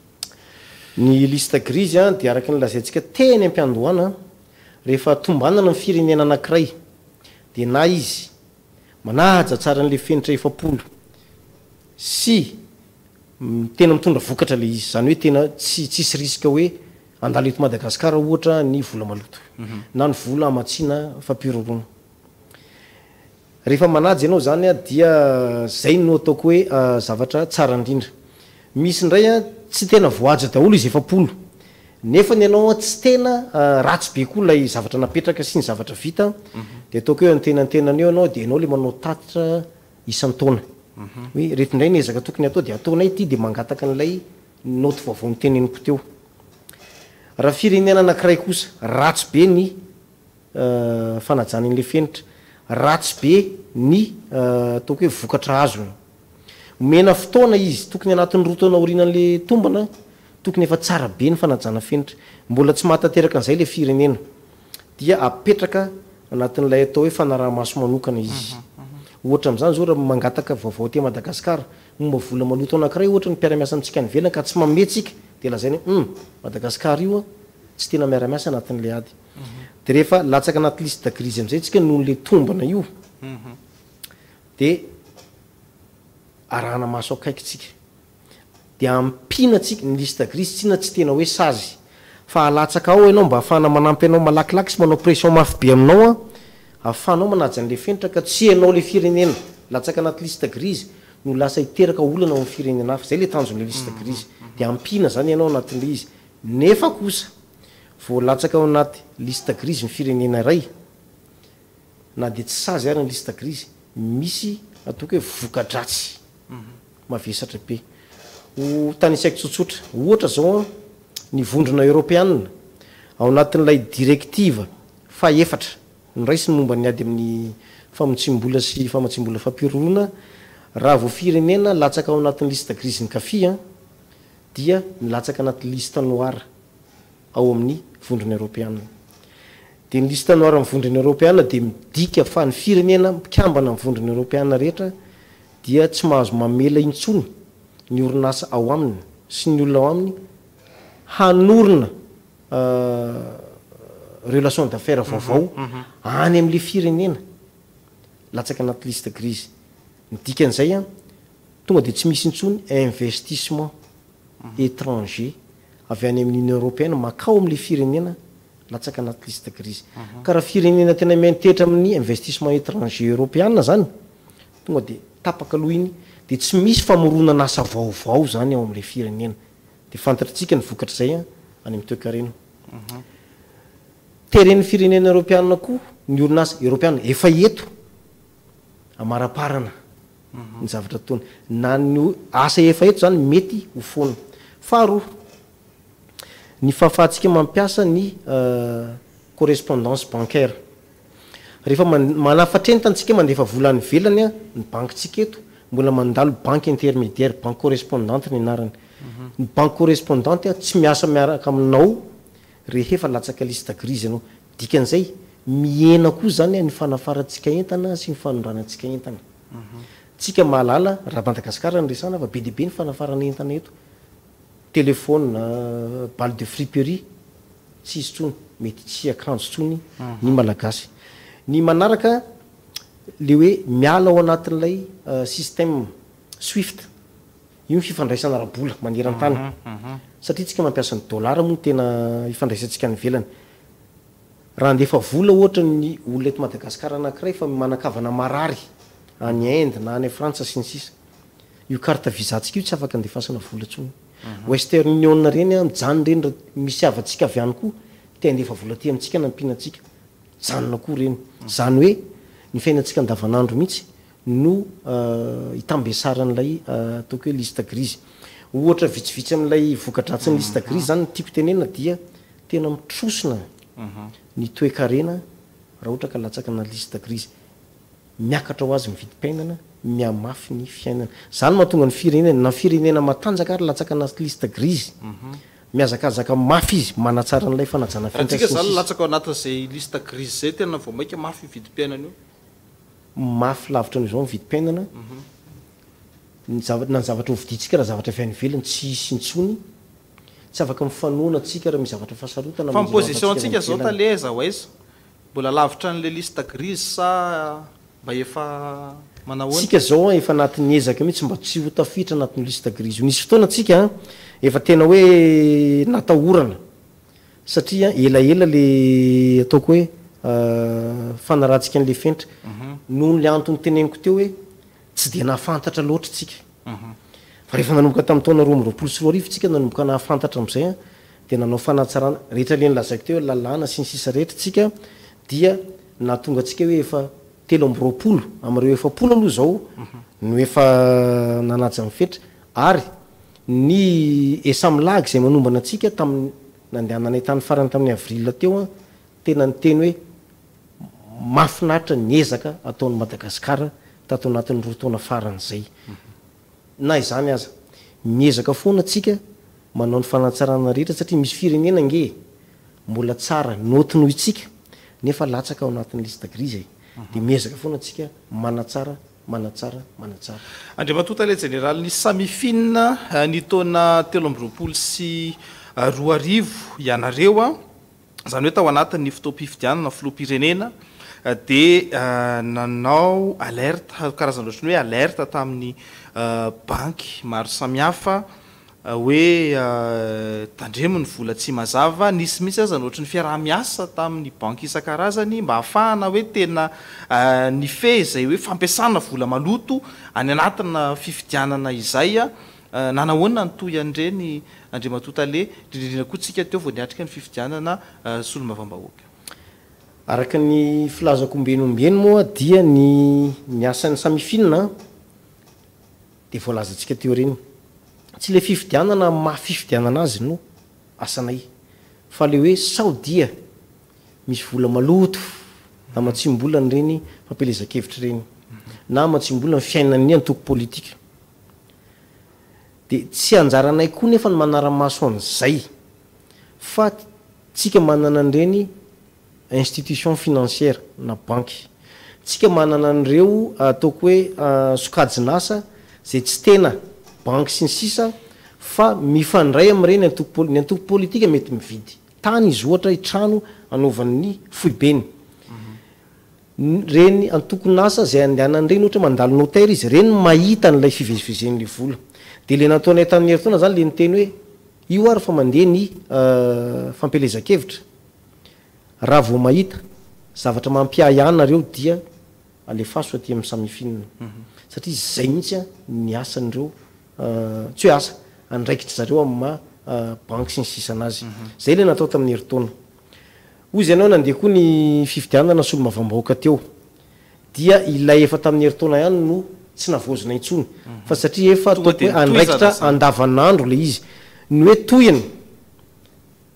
Ny liste grise dia araka ny lazaintsika teny am-piandohana, rehefa tombanana ny firenena anankiray dia na izy manaja tsara an'ilay fenitra 40 sy tena mitondra vokatra ilay izy, izany hoe tena tsy tsisy risque hoe handalo eto Madagasikara ohatra ny vola maloto na ny vola hamatsiana fampihorohoroana. Rehefa manaja ianao izany dia izay no ataoko hoe zavatra tsara indrindra. Misy indray tsy tena voahaja daholo izy 40 nefany ianao tsy tena ratsy be koa ilay zavatra napetraka sy ny zavatra vita dia ataoko hoe antenantenany eo ianao dia ianao ilay manao tatitra isan-taona hoe ireto indray ny ezaka tokony hatao dia ataonay ity dia mangataka an'ilay naoty vaovao noteneniko teo. Raha firenena anankiray kosa ratsy be ny fanajana an'ilay fenitra. Ratsy be ny ataoko hoe vokatra azony. Omena fotoana izy, tokony anatin'ny 2 taona aorianan'ilay tombana, tokony efa tsara be ny fanajana fenitra. Mbola tsy mahatanteraka an'izay ilay firenena. Dia apetraka anatin'ilay atao hoe fanaraha-maso manokana izy. Ohatra amin'izany izao raha mangataka vaovao aty Madagasikara momba vola maloto anankiray ohatra ny mpiara-miasa amintsika any ivelany ka tsy manome tsika dia lazaina hoe hum, Madagasikara io tsy tena miara-miasa anatin'ilay ady. Dia rehefa latsaka anaty liste grise amin'izay tsika noho ilay tombana io dia arahana maso akaiky tsika. Dia ampiana tsika, ny liste grise tsinona tsy tena hoe sazy fa alatsaka ao ianao mba ahafahana manampy anao malakilaky sy manao pression mafy be aminao an, ahafahanao manaja an'ilay fenitra ka tsy ianao ilay firenena latsaka anaty liste grise no lasa hiteraka olana ao amin'ny firenena hafa. Izay ilay tanjon'ilay liste grise. Dia ampiana izany ianao anatin'ilay izy. Nefa kosa Vao latsaka ao anaty liste grise ny firenena iray, na dia tsy sazy ary ny liste grise, misy ataoko hoe voka-dratsy mavesatra be. Ho tanisaiko tsotsotra, ohatra izao an, ny vondrona eoropeanina, ao anatin'ilay directive fahefatra noraisiny momba ny ady amin'ny famotsiam-bola sy famatsiam-bola fampihorohoroana, raha vao firenena latsaka ao anatin'ny liste grise ny Caffi an, dia milatsaka anaty liste noire. ao amin'ny Vondrona Eoropeana. Dia ny liste noire amin'ny Vondrona Eoropeana dia midika fa ny firenena mpikambana amin'ny Vondrona Eoropeana rehetra dia tsy mahazo mamela intsony ny orinasa ao aminy sy ny olona ao aminy hanorina relation d'affaires vaovao any amin'ilay firenena latsaka anaty liste grise. Ny dikan'izay an, tonga dia tsy misy intsony investissement étranger avy any amin'ny Union Européenne mankao amin'ilay firenena latsaka anaty liste grise. Ka raha firenena tena miantehitra amin'ny investissement étranger eoropeana zany, tonga dia tapaka aloha iny, dia tsy misy famoronana asa vaovao zany ao amin'ilay firenena. Dia fantatritsika ny vokatr'izay any amin'ny toekarena. Teren'ny firenena eoropeana koa ny orinasa eoropeana efa eto amaraparana ny zavatra ataony. Na ny asa efa eto zany mety ho foana. Faharoa, ny fahafahantsika mampiasa ny correspondance bancaire. Rehefa manafatra entana tsika mandefa vola any ivelany ny bankintsika eto mbola mandalo banque intermédiaire, banque correspondante ny anarany. Ny banque correspondante tsy miasa miaraka aminao rehefa latsaka liste grise ianao. Dikan'izay, mihena koa izany ny fanafarantsika entana sy ny fanondranantsika entana. Tsika mahalala, raha Madagasikara no resahana fa be dia be ny fanafarana entana eto. Téléphone, balle de friperie, tsy hisy intsony, mety tsy hiakanjo intsony ny Malagasy. Ny manaraka, le hoe miala ao anatin'ilay système swift, io ny fifandraisana ara-bola maneran-tany, satria tsika mampiasa ny dollar moa no tena ifandraisantsika any ivelany. Raha handefa vola ohatra ny olona eto Madagasikara anankiray fa manan-kavana marary any Inde na any Frantsa sy ny sisa, Io carte visa tsika io tsy afaka andefasana vola intsony. Western Union ireny an, mijanona ireny raha misy havantsika avy any koa te handefa vola aty amintsika hanampiana antsika, mijanona koa ireny. Izany hoe ny fiainantsika andavanandro mihitsy no itambesaran'ilay ataoko hoe liste grise. Ohatra vitsivitsy amin'ilay voka-dratsin'ny liste grise izany no tiako tenenina dia tena mitrosona ny toe-karena raha ohatra ka latsaka anaty liste grise. Miakatra ho azy ny vidim-piainana, mihamafy ny fiainana. Izany mahatonga ny firenena, na firenena matanjaka ary latsaka anaty liste grise. Mihazakazaka mafy izy manatsara an'ilay fanajana Raha fenitra tsika sy ny zany sisa. latsaka ao anatin'izay liste grise izay tena vao maika mafy io vidim-piainana io. Mafy lavitra noho izao ny vidim-piainana. Ny zava, na ny zavatra hovidiantsika raha zavatra avy any ivelany tsy hisy intsony. Tsy afaka mifanohana tsika raha misy zavatra fahasarotana Fa ny mamonjy ny position havantsika avy antsika any zao ivelany. tale aiza ho aiza? Mbola lavitra an'ilay liste grise sa mba efa manahoana? Tsika zao an efa anatin'ny ezaka mihitsy mba tsy ho tafiditra anatin'io liste grise io. Nisy fotoana tsika an efa tena hoe natahorana satria elaela le ataoko hoe fanarahantsika an'le fenitra noho le antony teneniko teo hoe tsy dia nahafantatra loatra tsika. Fa rehefa nanomboka tamin'ny taona 2022 tsika nanomboka nahafantatra amin'izay an, dia nanao fanatsarana rehetra le nolazaiko teo hoe lalàna sy ny sisa rehetra tsika dia nahatonga antsika hoe efa 23 amin'ireo 40 aloha izao no efa nanaja ny fetra ary ny Esamlag izay manombana antsika tamin'ny nandehananay tany farany tamin'ny avril teo an, tena niteny hoe mahafinaritra ny ezaka ataon'i Madagasikara tato anatin'ny roa taona farany izay. Na izany aza, miezaka foana tsika manao ny fanatsarana rehetra satria misy firenena ange e, mbola tsara note noho itsika nefa latsaka ao anatin'ny liste grise e. Dia miezaka foana tsika manatsara, manatsara, manatsara. Andriamatoa Tale Jeneralin'ny Samifin ny taona 2023 ianareo an! izany hoe tao anatin'ny fotoam-pifidianana filoham-pirenena dia nanao alerte, karazana ohatran'ny hoe alerte tamin'ny banky maro samihafa hoe tandremo ny vola tsy mazava, nisy mihitsy aza ny ohatran'ny fiaraha-miasa tamin'ny banky isan-karazany mba hahafahana hoe tena nifehy izay hoe fampiasana vola maloto any anatina fifidianana izay. Nanahoana ny tohy an'ireny Andriamatoa Tale, indrindra indrindra koa tsika teo vao niatrika ny fifidianana solombavambahoaka. Araka ny filazako ombieny ombieny moa dia ny ny asan'ny Samifin dia voalazantsika teo ireny. Tsy ilay fifidianana amin'ny maha fifidianana azy no asanay fa ilay hoe sao dia misy vola maloto hamatsiam-bola an'ireny fampielezan-kevitra ireny na hamatsiam-bola ny fiainan'ny antoko politika. Dia tsy anjaranay koa nefa ny manara-maso an'izay fa tsika manana an'ireny institution financière na banky. Tsika manana an'ireo ataoko hoe sokajin'asa izay tsy tena banky sy ny sisa fa mifandray amin'ireny antoko poli-, ny antoko politika mety mividy tany izy ohatra trano anaovany ny foibeny. Ireny antokon'asa izay andehanany ireny ohatra hoe mandalo notaire izy, ireny no mahita an'ilay fivezivezen'ilay vola. Dia ilay nataonay tamin'ny herintaona izany ilay niteny hoe io ary fa mandeha ny fampielezan-kevitra, raha vao mahita zavatra mampiahiahy nareo dia alefaso aty amin'ny Samifin. Satria izay mihitsy ny asan'ireo, tsy hoe asa, andraikitry zareo amin'ny maha banky sy ny sisa anazy. Izay ilay natao tamin'ny herintaona. Hoy izy ianao nandeha koa ny fifidianana solombavambahoaka teo dia ilay efa tamin'ny herintaona ihany no tsy navaozina intsony fa satria efa Tonga ataoko dia hoe nitohy andraikitra zany izany. andavanandro ilay izy. Ny hoe tohiny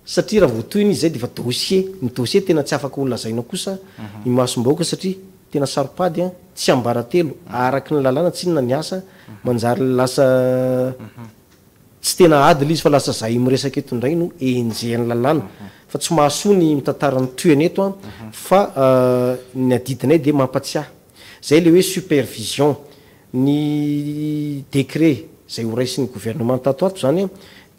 satria raha vao tohiny izy izay dia efa dossier, ny dossier tena tsy afaka ho lazaina kosa imasom-bahoaka satria tena saro-pady an, tsiambaratelo araka ny lalàna tsinona ny asa manjary lasa Tsy tena ady ilay izy fa lasa zahay miresaka eto indray no enjehan'ny lalàna. Fa tsy mahasoa ny mitantara ny tohiny eto an, fa ny adidinay dia mampatsiahy. Zay ilay hoe supervision. Ny décret izay ho raisin'ny gouvernement tato ato izany an,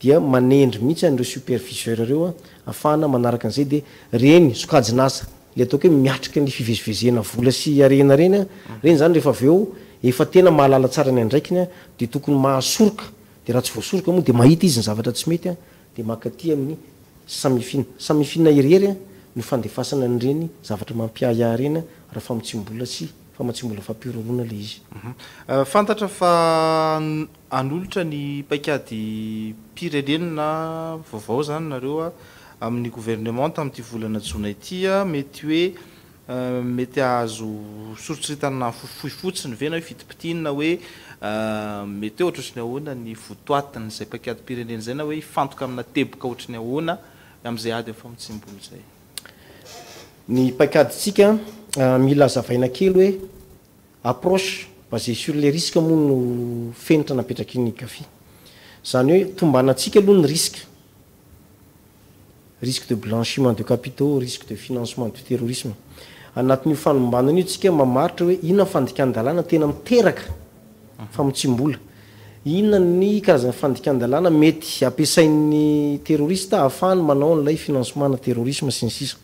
dia manendry mihitsy an'ireo superviseur ireo an, ahafahana manaraka an'izay dia ireny sokajin'asa ilay ataoko hoe miatrika ny fivezivezena vola sy harena ireny an, ireny izany rehefa avy eo efa tena mahalala tsara ny andraikiny an, dia tokony mahasoroka, dia raha tsy voasoroka moa dia mahita izy ny zavatra tsy mety an, dia mankaty amin'ny Samifin. Samifin irery an no fandefasana an'ireny zavatra mampiahiahy ireny an, raha famotsiam-bola sy famatsiam-bola fampihorohoroana ilay izy. Fantatra fa hanolotra ny paikadim-pirenena vaovao izany nareo amin'ny governemanta amin'ity volana jona ity, mety hoe Mety hahazo soritsoritana fohifohy fotsiny ve na hoe fitipitina hoe mety hoe ohatry ny ahoana ny votoatin'izay paikadim-pirenena izay na hoe hifantoka amina teboka ohatry ny ahoana amin'izay ady amin'ny famotsiam-bola izay? Ny paikadintsika mila hazavaina kely hoe approche basée sur les risques moa no fenitra napetraky ny GAFI. Izany hoe tombanantsika aloha ny risque. risque de blanchiment de capitaux, risque de financement du terrorisme. Anatin'io fanombanana io tsika mamaritra hoe inona ny fandikan-dalàna tena miteraka famotsiam-bola, inona ny karazana fandikan-dalàna mety ampiasain'ny terroriste ahafahany manao an'ilay financement-na terrorisme sy ny sisa.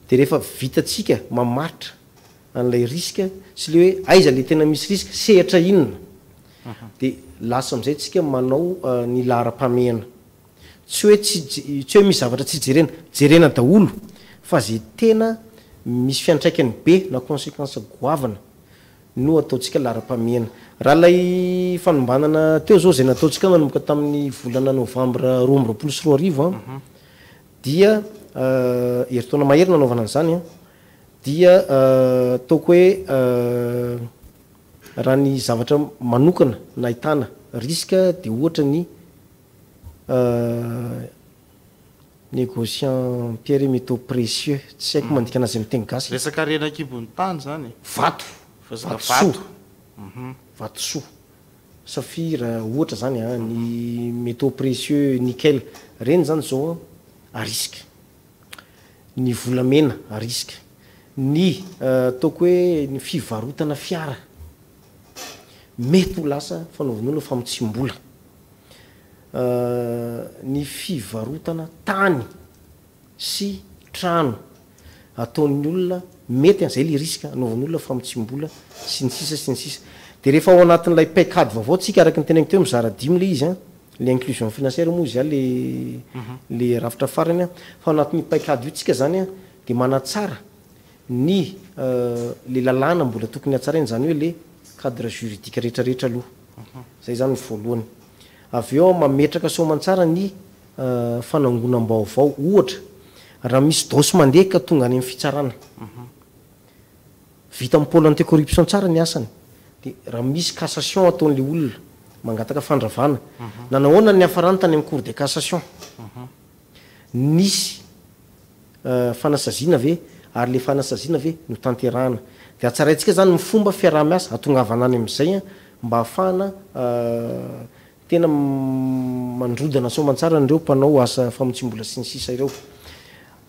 Dia rehefa vitantsika mamaritra an'ilay risque sy ilay hoe aiza ilay tena misy risque, sehatra inona, dia lasa amin'izay tsika manao ny laharam-pahamehana. Tsy hoe tsy tsy hoe misy zavatra tsy jerena, jerena daholo fa ze tena misy fiantraikany be na consequence goavana no ataontsika laharam-pahamehana. Raha ilay fanombanana teo zao zay nataontsika nanomboka tamin'ny volana novambra 2022 an, dia herintaona mahery nanaovana an'izany an, dia ataoko hoe raha ny zavatra manokana nahitana risque dia ohatra ny Négociant pierre et métaux précieux, tsy haiko mandika anazy amin'ny teny gasy. Resaka harena an-kibon'ny tany izany e. Vato, vatosoa, vatosoa, saphir ohatra izany an, ny métaux précieux, nickel, ireny izany izao an à risque. Ny volamena à risque. Ny ataoko hoe ny fivarotana fiara mety ho lasa fanaovan'olona famotsiam-bola. Ny fivarotana tany sy trano ataon'ny olona mety an, zay le risque anaovan'ny olona famotsiam-bola sy ny sisa sy ny sisa. De rehefa ao anatin'ilay paikady vaovao tsika araka ny teneniko teo mizara dimy le izy an, le inclusion financière moa izy a le le rafitra farany an, fa ao anatin'io paikady io tsika zany an de manatsara ny le lalàna mbola tokony hatsaraina izany hoe le cadre juridique rehetra rehetra aloha. Izay izany ny voalohany. Avy eo mametraka soamantsara ny fanangonam-baovao. Ohatra, raha misy dosy mandeha ka tonga any amin'ny fitsarana, vita amin'ny pôle anti-corruption tsara ny asany, dia raha misy cassation ataon'ilay olona, mangataka fandravana, nanahoana ny niafarany tany amin'ny cour de cassation? Nisy fanasaziana ve ary le fanasaziana ve notanterahana? De hatsaraintsika zany ny fomba fiaraha-miasa hatongavana any amin'izay mba hahafahana tena mandrodana soamantsara an'ireo mpanao asa famotsiam-bola sy ny sisa ireo.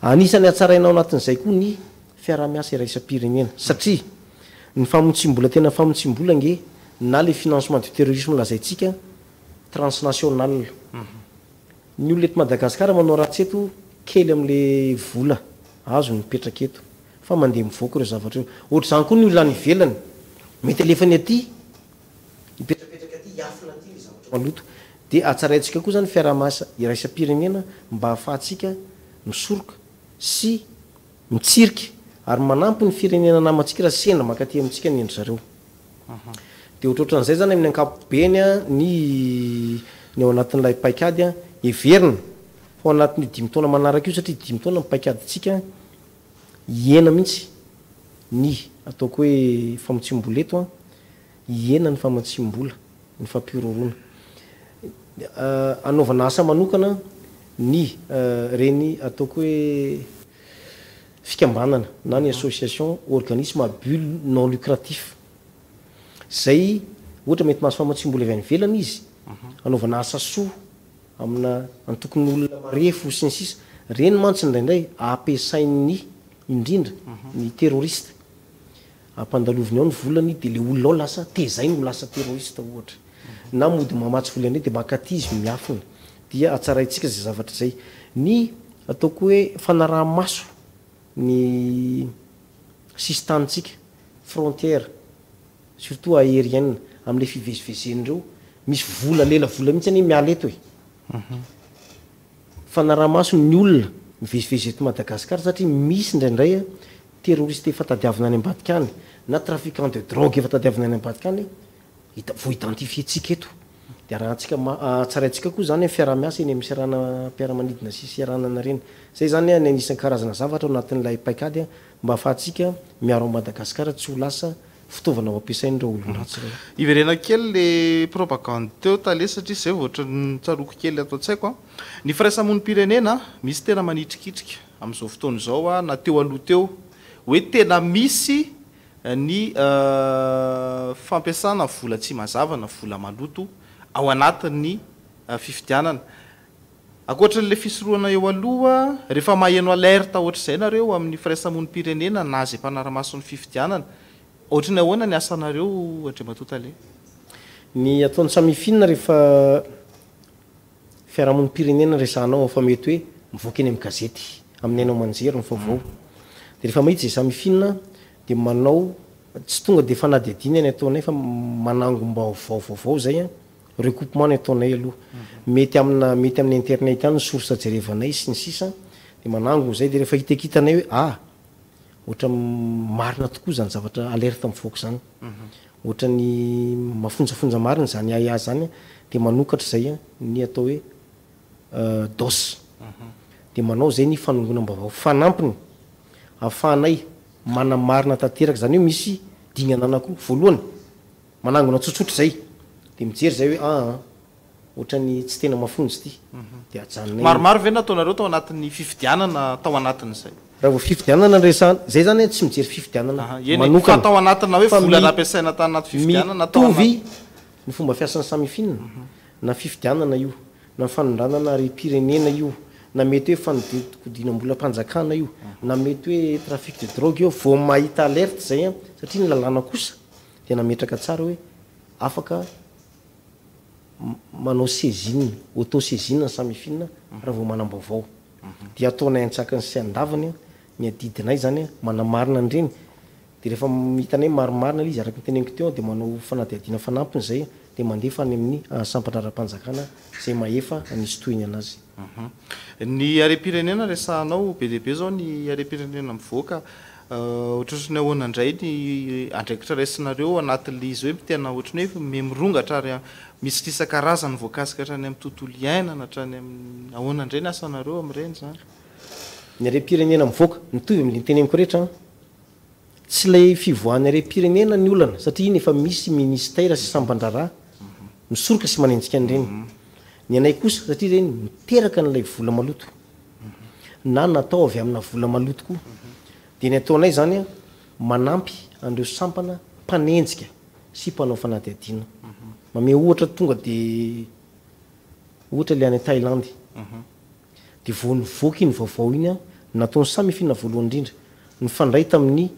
Anisan'ny hatsaraina ao anatin'izay koa ny fiaraha-miasa iraisam-pirenena satria ny famotsiam-bola tena famotsiam-bola ange na le financement du terrorisme lazaintsika transnational. Ny olona eto Madagasikara manao ratsy eto kely amin'le vola azony mipetraka eto fa mandeha mivoaka ireo zavatra ireo. Ohatr'izany koa ny olona any ivelany mety alefany aty hipetrapetraka aty hiafina aty le zavatra maloto. Dia hatsaraintsika koa izany fiaraha-miasa iraisam-pirenena mba hahafahantsika misoroka sy mitsirika ary manampy ny firenena namantsika raha sendra mankaty amintsika ny endry zareo. Dia ohatrohatran'izay izany amin'ny ankapobeny ny ny ao anatin'ilay paikady heverina fa ao anatin'io dimy taona manaraka io satria dimy taona ny paikadintsika hihena mihitsy ny ataoko hoe famotsiam-bola eto an, hihena ny famatsiam-bola, ny fampihorohoroana. Hanaovana asa manokana ny ireny ataoko hoe fikambanana na ny association organisme à but non lucratif izay ohatra mety mahazo famatsiam-bola avy any ivelany izy hanaovana asa soa amina antokon'olona marefo sy ny sisa Ireny mantsy indraindray ampiasain'ny indrindra ny terroriste ampandaloviny ao ny volany dia ilay olona ao lasa tezainy ho lasa terroriste ohatra na mody mamatsy vola indray dia mankaty izy miafina dia hatsaraintsika izay zavatra izay. Ny ataoko hoe fanaraha-maso ny sisin-tanintsika, frontière, surtout aérienne, amin'ilay fivezivezen'ireo, misy vola, lela vola mihitsy anie miala eto e. Fanaraha-maso ny olona mivezivezy eto Madagasikara satria misy indraindray terroriste efa tadiavina any ambadika any na trafiquant de drogue efa tadiavina any ambadika any Hita, vao identifier-tsika eto. Dia arahantsika ma, tsaraintsika koa izany ny fiaraha-miasa eny amin'ny seranam-piaramanidina sy seranana ireny. Izay izany ny anisan'ny karazana zavatra ao anatin'ilay paikady mba ahafahantsika miaro an'i Madagasikara tsy ho lasa fitaovana ho ampiasain'ireo olon-dratsy ireo. Hiverenako kely le propagande teo tale satria zay vao ohatran'ny tsaroako kely ato an-tsaiko an. Ny firaisamonim-pirenena misy tena manitrikitrika amin'izao fotoana izao an, na teo aloha teo hoe tena misy ny fampiasana vola tsy mazava na vola maloto ao anatin'ny fifidianana. Ankoatran'ilay fisorohana eo aloha, rehefa maheno alerte ohatr'izay nareo amin'ny firaisamonim-pirenena na izay mpanara-maso ny fifidianana, ohatry ny ahoana ny asanareo Andriamatoa Tale? Ny ataon'ny Samifin rehefa Fiarahamonim-pirenena resahanao ao fa mety hoe mivoaka eny amin'ny gazety, amin'ny haino aman-jery ny vaovao. Dia rehefa mahita izay Samifin dia manao, tsy tonga dia fanadihadiana ny ataonay fa manangom-baovao vaovao izay an, recoupement ny ataonay aloha. Mety amina, mety amin'ny internet ihany ny source jerevanay sy ny sisa, dia manangona izay dia rehefa hitakitanay hoe ah! Ohatran'ny marina tokoa izany zavatra alerte mivoaka izany. Ohatran'ny mafonjafonja marina izany ahiahy izany dia manokatra izay ny atao hoe dos. Dia manao izay ny fanongonam-baovao fanampiny ahafahanay manamarina tanteraka izany hoe misy dingana anankiroa. Voalohany, manangona tsotsotra izay dia mijery izay hoe aa. Otrany tsy tena mafonja ity dia ajanonay iny. Maromaro ve nataonareo tao anatin'ny fifidianana tao anatin'izay? Raha vao fifidianana no resahana, zay zany tsy mijery fifidianana Aha, eny e, manokana fa tao anatina hoe fa vola nampiasaina tany anaty fifidianana tao mitovy anaty. ny fomba fiasan'ny Samifin, na fifidianana io, na fanondranana harem-pirenena io, na mety hoe fanodinkodinam-bolam-panjakana io, na mety hoe trafic de drogue io, vao mahita alerte zay an, satria ny lalàna kosa dia nametraka tsara hoe afaka manao saisine, auto saisine ny Samifin raha vao manam-baovao. Dia ataonay antsakany sy andavany ny adidinay izany manamarina an'ireny. Dia rehefa hitanay marimarina ilay izy araka ny teneniko teo dia manao fanadihadiana fanampiny izay dia mandefa any amin'ny sampan-draharaham-panjakana izay mahefa hanisy tohiny anazy. Ny harem-pirenena resahanao, be dia be izao ny harem-pirenena mivoaka, ohatrohatry ny ahoana indray ny andraikitra raisinareo anatin'ilay izy hoe tena ohatry ny hoe miha-mirongatra ary misy isan-karazany voakasika hatrany amin'ny tontolo iainana, hatrany amin'ny ahoana indray ny asanareo amin'ireny izany? Ny harem-pirenena mivoaka, mitovy amin'ilay noteneniko rehetra an! Tsy ilay fivoahan'ny harem-pirenena ny olana satria iny efa misy ministera sy sampan-draharaha misoroka sy manenjika an'ireny. Ny anay kosa satria ireny miteraka an'ilay vola maloto na natao avy amina vola maloto koa dia ny ataonay izany manampy an'ireo sampana mpanenjika sy mpanao fanadihadiana. Mamehy ohatra tonga dia ohatra ilay any Thaïlande. Dia vao nivoaka iny vaovao iny an, Nataon'ny Samifin voalohany indrindra, nifandray tamin'ny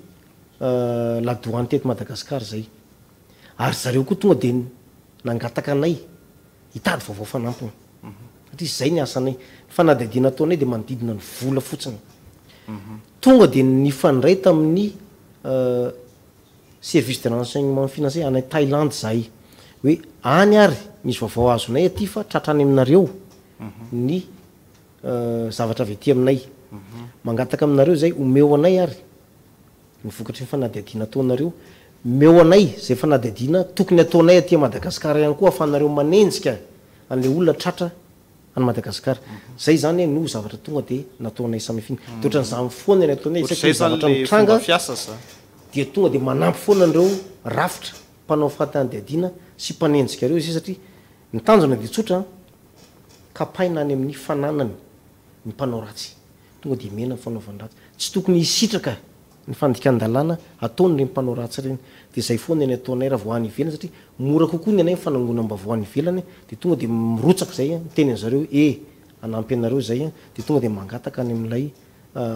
ladoany teto Madagasikara izay. Ary zareo koa tonga dia nangataka anay hitady vaovao fanampiny. Satria izay ny asanay. Ny fanadihadiana ataonay dia manodidina ny vola fotsiny. Tonga dia nifandray tamin'ny service de renseignement financier any Thaïlande izahay. Hoe any ary misy vaovao azonay aty fa tratra any aminareo ny zavatra avy aty aminay. Mangataka aminareo izay omeo anay ary ny vokatry ny fanadihadiana ataonareo. Omeo anay izay fanadihadiana tokony ataonay aty Madagasikara ihany koa ahafahanareo manenjika an'ilay olona tratra any Madagasikara. Izay izany no zavatra tonga dia nataonay Samifin. Dia ohatran'izany foana ny ataonay isaky ny zavatra mitranga dia tonga dia manampy foana an'ireo rafitra mpanao fanadihadiana sy mpanenjika ireo izay satria ny tanjona dia tsotra an, kapaina any amin'ny fananany ny mpanao ratsy. Tonga dia mena ny fanaovany ratsy. Tsy tokony hisitraka ny fandikan-dalàna ataon'ireny mpanao ratsy ireny. Dia izay foana ny ataonay raha vao any ivelany satria mora kokoa ny anay ny fanangonam-baovao any ivelany dia tonga dia mirotsaka izay miteny an'zareo hoe e! hanampy anareo izay dia tonga dia mangataka any amin'ilay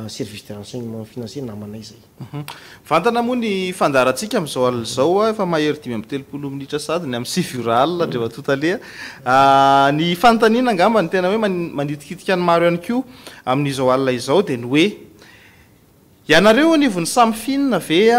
service de renseignement financier namanay izay. Mivantana moa ny fandaharantsika amin'izao alina izao, efa mahery 35 minitra sahady ny amin'ny 9 ora alina Andriamatoa Tale a. Ny fanontaniana angamba ny tena hoe manitikitika ny maro ihany koa amin'izao alina izao dia ny hoe, ianareo anivon'ny Samifin ve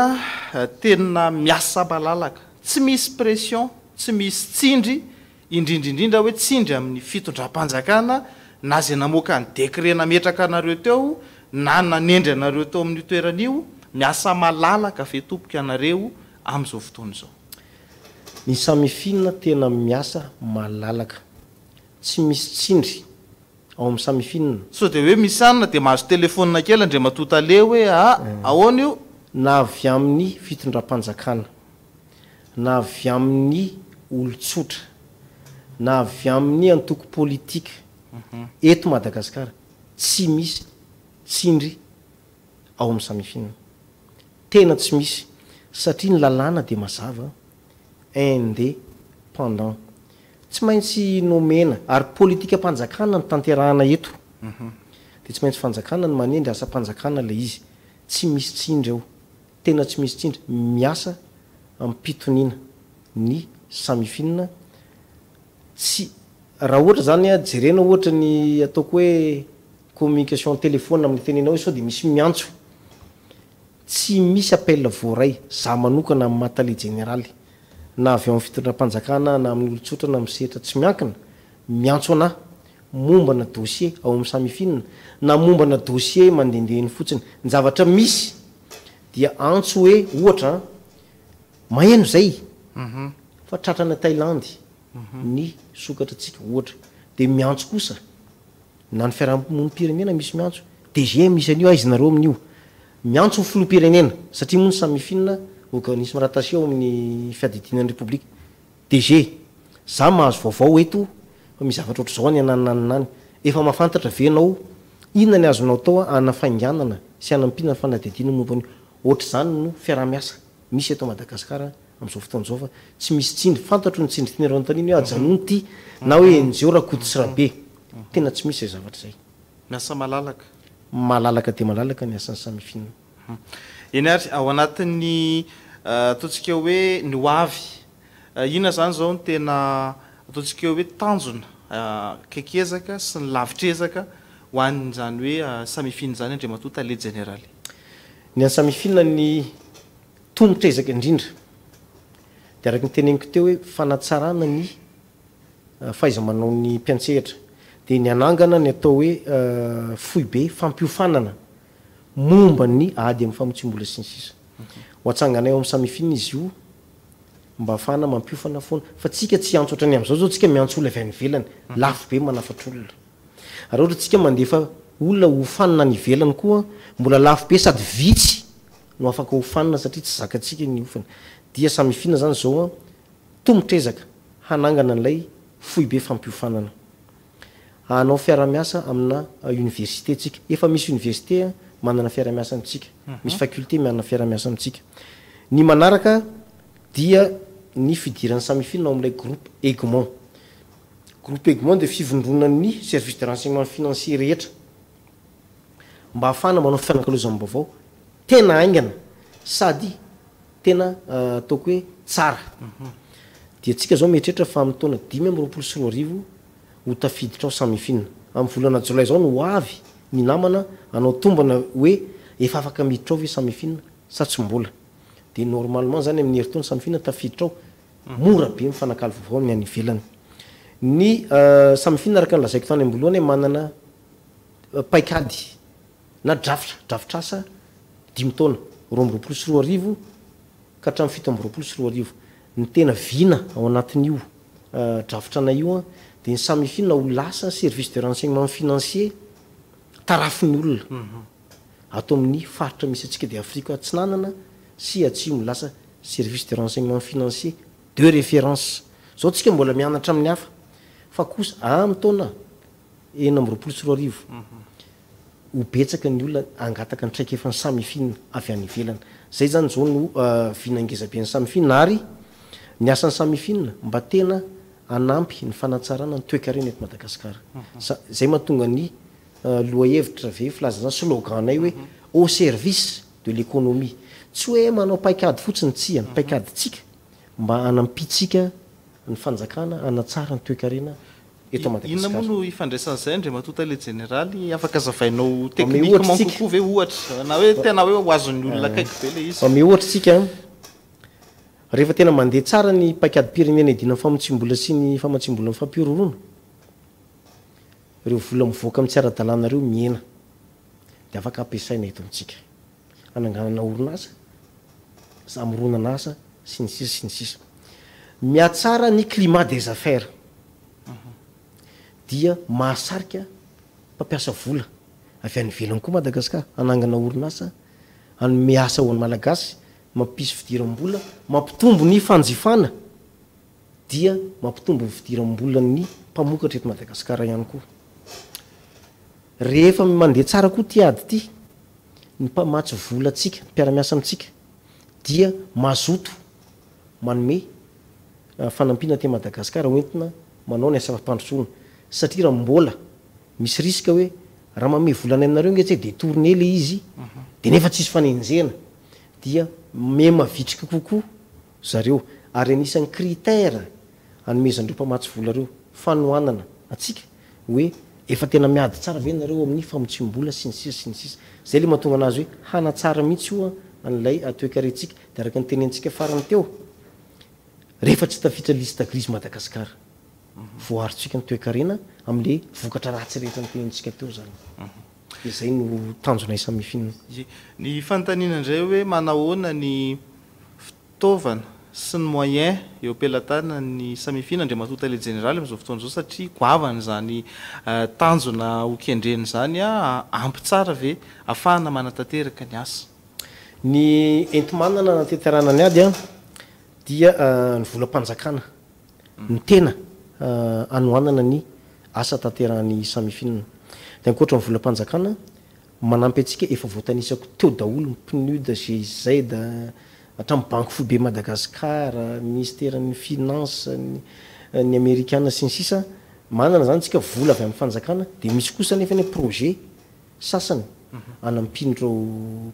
tena miasa malalaka, tsy misy pression, tsy misy tsindry Indrindra indrindra hoe tsindry amin'ny fitondram-panjakana na izay namoaka ny décret nametraka anareo teo na nanendry anareo teo amin'io toerana io, miasa malalaka ve tompoko ianareo amin'izao fotoana izao? Ny Samifin tena miasa malalaka. Tsy misy tsindry ao amin'ny Samifin. Sao dia hoe misy anona dia mahazo telephone kely Andriamatoa Tale hoe a ahoana io? Na avy amin'ny fitondram-panjakana. na avy amin'ny olon-tsotra, na avy amin'ny antoko politika eto Madagasikara, tsy misy tsindry ao amin'ny Samifin. Tena tsy misy, satria ny lalàna dia mazava, indépendant. Tsy maintsy nomena, ary politikam-panjakana no tanterahana eto. Dia tsy maintsy fanjakana no manendry asam-panjakana ilay izy. Tsy misy tsindry ao. Tena tsy misy tsindry, miasa am-pitoniana ny Samifin, tsy, raha ohatra zany jerena ohatra ny ataoko hoe communication telephone amin'ny tenenao hoe sao dia misy miantso, tsy misy appel voaray, za manokana amin'ny maha tale jeneraly, na avy ao amin'ny fitondram-panjakana na amin'ny olon-tsotra na amin'ny sehatra tsy miankina, miantso anah mombana dossier ao amin'ny Samifin na mombana dossier mandehandeha eny fotsiny, ny zavatra misy Dia antso hoe ohatra an, maheno izay fa tratra any Thaïlande ny sokatra tsika ohatra, dia miantso kosa na ny fiarahamonim-pirenena misy miantso, DG misy an'io aiza nareo amin'io, miantso ny filoham-pirenena satria moa ny Samifin organisme rattaché ao amin'ny fiadidiana ny Repoblika, DG, za mahazo vaovao eto fa misy zavatra ohatr'izao any ananona any any, efa mahafantatra ve enao inona ny azonao atao hanafainganana sy hanampiana ny fanadihadiana momba an'io? Ohatr'izany no fiaraha-miasa misy eto Madagasikara amin'izao fotoana izao fa tsy misy tsindry, fantatro ny tsindry tianareo anontaniana hoe ajanony ity na hoe enjeo Rakoto sy Rabe, tena tsy misy izay zavatra izay. Miasa malalaka. Malalaka dia malalaka ny asan'ny Samifin. Eny ary, ao anatin'ny ataontsika hoe ny ho avy, inona izany izao no tena ataontsika hoe tanjona akaiky ezaka sy ny lavitr'ezaka ho an'izany hoe Samifin izany Andriamatoa Tale Jeneraly? Ny an'ny Samifin ny tongotr'ezaka indrindra dia araka ny teneniko teo hoe fanatsarana ny fahaiza-manaon'ny mpiantsehatra dia ny hanangana ny atao hoe foibe fampiofanana momba ny ady amin'ny famotsiam-bola sy ny sisa. Ho atsanganay ao amin'ny Samifin izy io mba hahafahana mampiofana foana. Fa tsika tsy hiantso ohatran'ny amin'izao zao tsika miantso olona avy any ivelany. Lafo be manafatra olona. Ary ohatra tsika mandefa olona hofanina any ivelany koa mbola lafo be sady vitsy no afaka hofanina satria tsy zakantsika ny hofany. Dia Samifin zany zao an, tomotr'ezaka hanangana an'ilay foibe fampiofanana. Hanao fiarahamiasa amina université tsika. Efa misy université manana fiarahamiasa amintsika. Misy faculté manana fiarahamiasa amintsika. Ny manaraka dia ny fidiran'ny Samifin ao amin'ilay groupe Egmont. Groupe Egmont dia fivondronan'ny service de renseignement financier rehetra. mba hahafahana manao fifanakalozam-baovao tena haingana sady tena ataoko hoe tsara. Dia tsika zao mieritreritra fa amin'ny taona 2025 ho tafiditra ao Samifin. Amin'ny volana jolay zao no ho avy ny namana hanao tombana hoe efa afaka miditra ao ve Samifin sa tsy mbola. Dia normalement zany amin'ny herintaona Samifin tafiditra ao, mora be mifanakalo vaovao amin'ny any ivelany. Ny Samifin araka ny lazaiko tany am-boalohany manana paikady na drafitra, drafitr'asa dimy taona, 2022 ka hatramin'ny 2027. Ny tena vina ao anatin'io drafitranay io dia ny Samifin ho lasa service de renseignement financier tarafin'ny olona ato amin'ny faritra misy antsika dia Afrika Atsinanana sy Atsimo, lasa service de renseignement financier de référence. Izao tsika mbola mianatra amin'ny hafa fa kosa amin'ny taona 2026 ho betsaka ny olona hangataka ny traikefan'ny Samifin avy any ivelany. Izay izany izao no vina ngezaben'ny Samifin ary ny asan'ny Samifin mba tena hanampy ny fanatsarana ny toekarena eto Madagasikara. Izay mahatonga ny lohahevitra ve filazana izany slogan-nay hoe au service de l'économie. Tsy hoe manao paikady fotsiny, tsia, ny paikadintsika mba hanampiantsika ny fanjakana hanatsara ny toekarena eto Inona moa Madagasikara. no ifandraisan'izay Andriamatoa Tale Jeneraly? Afaka azavainao Mamehy techniquement ohatra isika. kokoa ve ohatra? Na hoe tena hoe ho azon'ny olona akaiky be ilay izy? Mamehy ohatra isika, rehefa tena mandeha tsara ny paikadim-pirenena hiadiana amin'ny famotsiam-bola sy ny famatsiam-bola amin'ny fampihorohoroana, ireo vola mivoaka amin'ny tsy ara-dalàna ireo mihena, dia afaka ampiasaina eto amintsika hananganana orinasa, hamoronana asa, sy ny sisa sy ny sisa. Mihatsara ny climat des affaires dia mahasarika mpampiasa vola avy any ivelany koa Madagasikara hanangana orinasa, hanome asa ho an'ny Malagasy, mampisy fidiram-bola, mampitombo ny fanjifana dia mampitombo ny fidiram-bolan'ny mpamokatra eto Madagasikara ihany koa. Rehefa mandeha tsara koa ity ady ity, ny mpamatsy vola antsika, ny mpiara-miasa amintsika dia mazoto manome fanampiana aty Madagasikara hoentina manao ny asa fampandrosoana satria raha mbola misy risque hoe raha manome vola any aminareo nge tse détourner le izy de nefa tsisy fanenjehana dia miha mavitrika kokoa zareo ary anisan'ny critère anomezan'ireo mpamatsy vola ireo fanohanana antsika hoe efa tena miady tsara ve nareo amin'ny famotsiam-bola sy ny sisa sy ny sisa. Zay le mahatonga anazy hoe hanatsara mihitsy io an'ilay toekarentsika. De araka ny tenentsika farany teo, rehefa tsy tafiditra liste grise Madagascar, voaarontsika ny toekarena amin'le vokatra ratsy rehetra notenentsika teo zany. De zay no tanjonay Samifin. Ie. Ny fanontaniana indray hoe manahoana ny fitaovana sy ny moyen eo am-pelatanan'ny Samifin Andriamatoa Tale Jeneraly amin'izao fotoana izao satria goavana izany tanjona ho kendrena izany, ampy tsara ve ahafahana manatanteraka ny asa? Ny enti-manana anatanterahana ny ady dia ny volam-panjakana no tena anohanana ny asa tanterahan'ny Samifin. Dia ankoatra ny volam-panjakana, Manampy antsika efa voatanisako teo daholo ny PNUD, GIZ, hatramin'ny Banky Foibe Madagascar, Ministeran'ny Finance, ny Amerikana sy ny sisa Manana izany tsika vola avy amin'ny fanjakana dia misy kosa anefa ny projet sasany anampian'ireo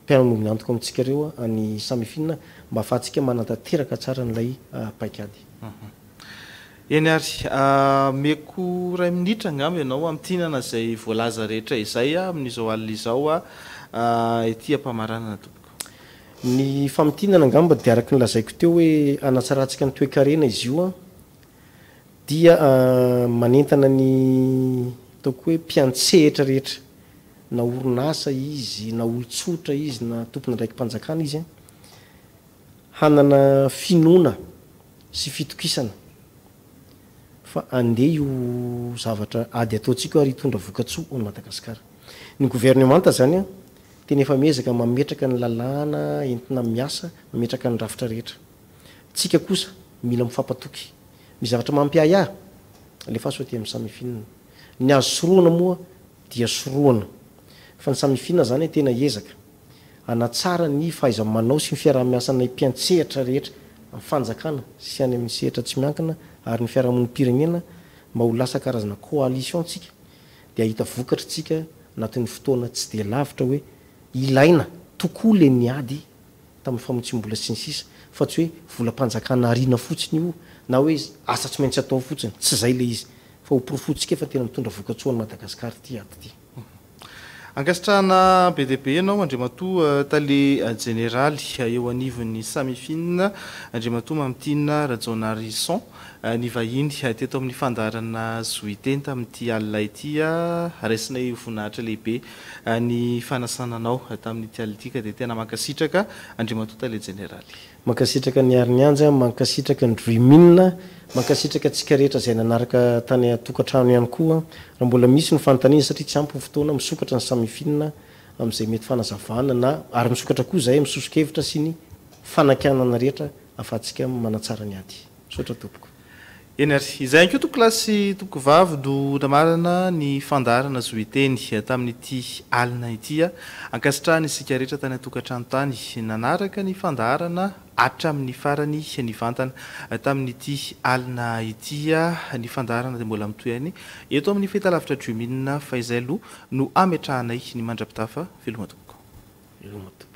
mpiara-miombon'antoka amintsika ireo any Samifin mba ahafahantsika manatanteraka tsara an'ilay paikady. Eny ary, ameko iray minitra angamba ianao hamintinana izay voalaza rehetra izay amin'izao alina izao ety am-pamaranana tompoko. Ny famintinana angamba dia araka ny lazaiko teo hoe hanatsarantsika ny toekarena izy io dia manentana ny ataoko hoe mpiantsehatra rehetra na orinasa izy na olon-tsotra izy na tompon'andraiki-panjakana izy hanana finoana sy fitokisana fa andeha io zavatra ady ataontsika io ary hitondra vokatsoa ho an'i Madagasikara. Ny governemanta izany an, tena efa miezaka mametraka ny lalàna entina miasa, mametraka ny rafitra rehetra. Tsika kosa mila mifampatoky. Misy zavatra mampiahiahy, alefaso aty amin'ny Samifin. Ny azo sorohana moa dia sorohana. Fa ny Samifin izany tena ezaka. hanatsara ny fahaiza-manao sy ny fiaraha-miasanay mpiantsehatra rehetra amin'ny fanjakana sy any amin'ny sehatra tsy miankina ary ny fiarahamonim-pirenena mba ho lasa karazana coalition tsika dia hahita vokatra tsika anatin'ny fotoana tsy dia lavitra hoe ilaina tokoa le niady tamin'ny famotsiam-bola sy ny sisa fa tsy hoe volam-panjakana ariana fotsiny io na hoe asa tsy maintsy atao fotsiny, tsy izay ilay izy fa ho porofointsika fa tena mitondra vokatsoa an'i Madagasikara ity ady ity. Ankasitrahana be dia be ianao Andriamatoa Tale Jeneraly eo anivon'ny Samifin, Andriamatoa Mamitiana Rajaonarison, nivahiny teto amin'ny fandaharana Zo Hiteny tamin'ity alina ity. Raisinay ho voninahitra lehibe ny fanasana anao tamin'ity alina ity ka dia tena mankasitraka Andriamatoa Tale Jeneraly. Mankasitraka an'i Harinianja, mankasitraka ny Dreamin, mankasitraka antsika rehetra izay nanaraka tany an-tokantrano ihany koa. Raha mbola misy ny fanontaniana satria tsy ampy ny fotoana, misokatra ny Samifin amin'izay mety fanazavana na ary misokatra koa izahay amin'ny soso-kevitra sy ny fanakianana rehetra ahafahantsika manatsara ny ady. Misaotra tompoko. Eny ary. Izay ihany koa tompoko lahy sy tompoko vavy no namarana ny fandaharana Zo Hiteny tamin'ity alina ity. Ankasitrahana isika rehetra tany an-tokantrano tany nanaraka ny fandaharana hatramin'ny farany nivantana tamin'ity alina ity. Ny fandaharana dia mbola mitohy ihany eto amin'ny fahitalavitra Dream'in fa izay aloha no ametrahanay ny mandra-pitafa. Veloma tompoko. Veloma tompoko.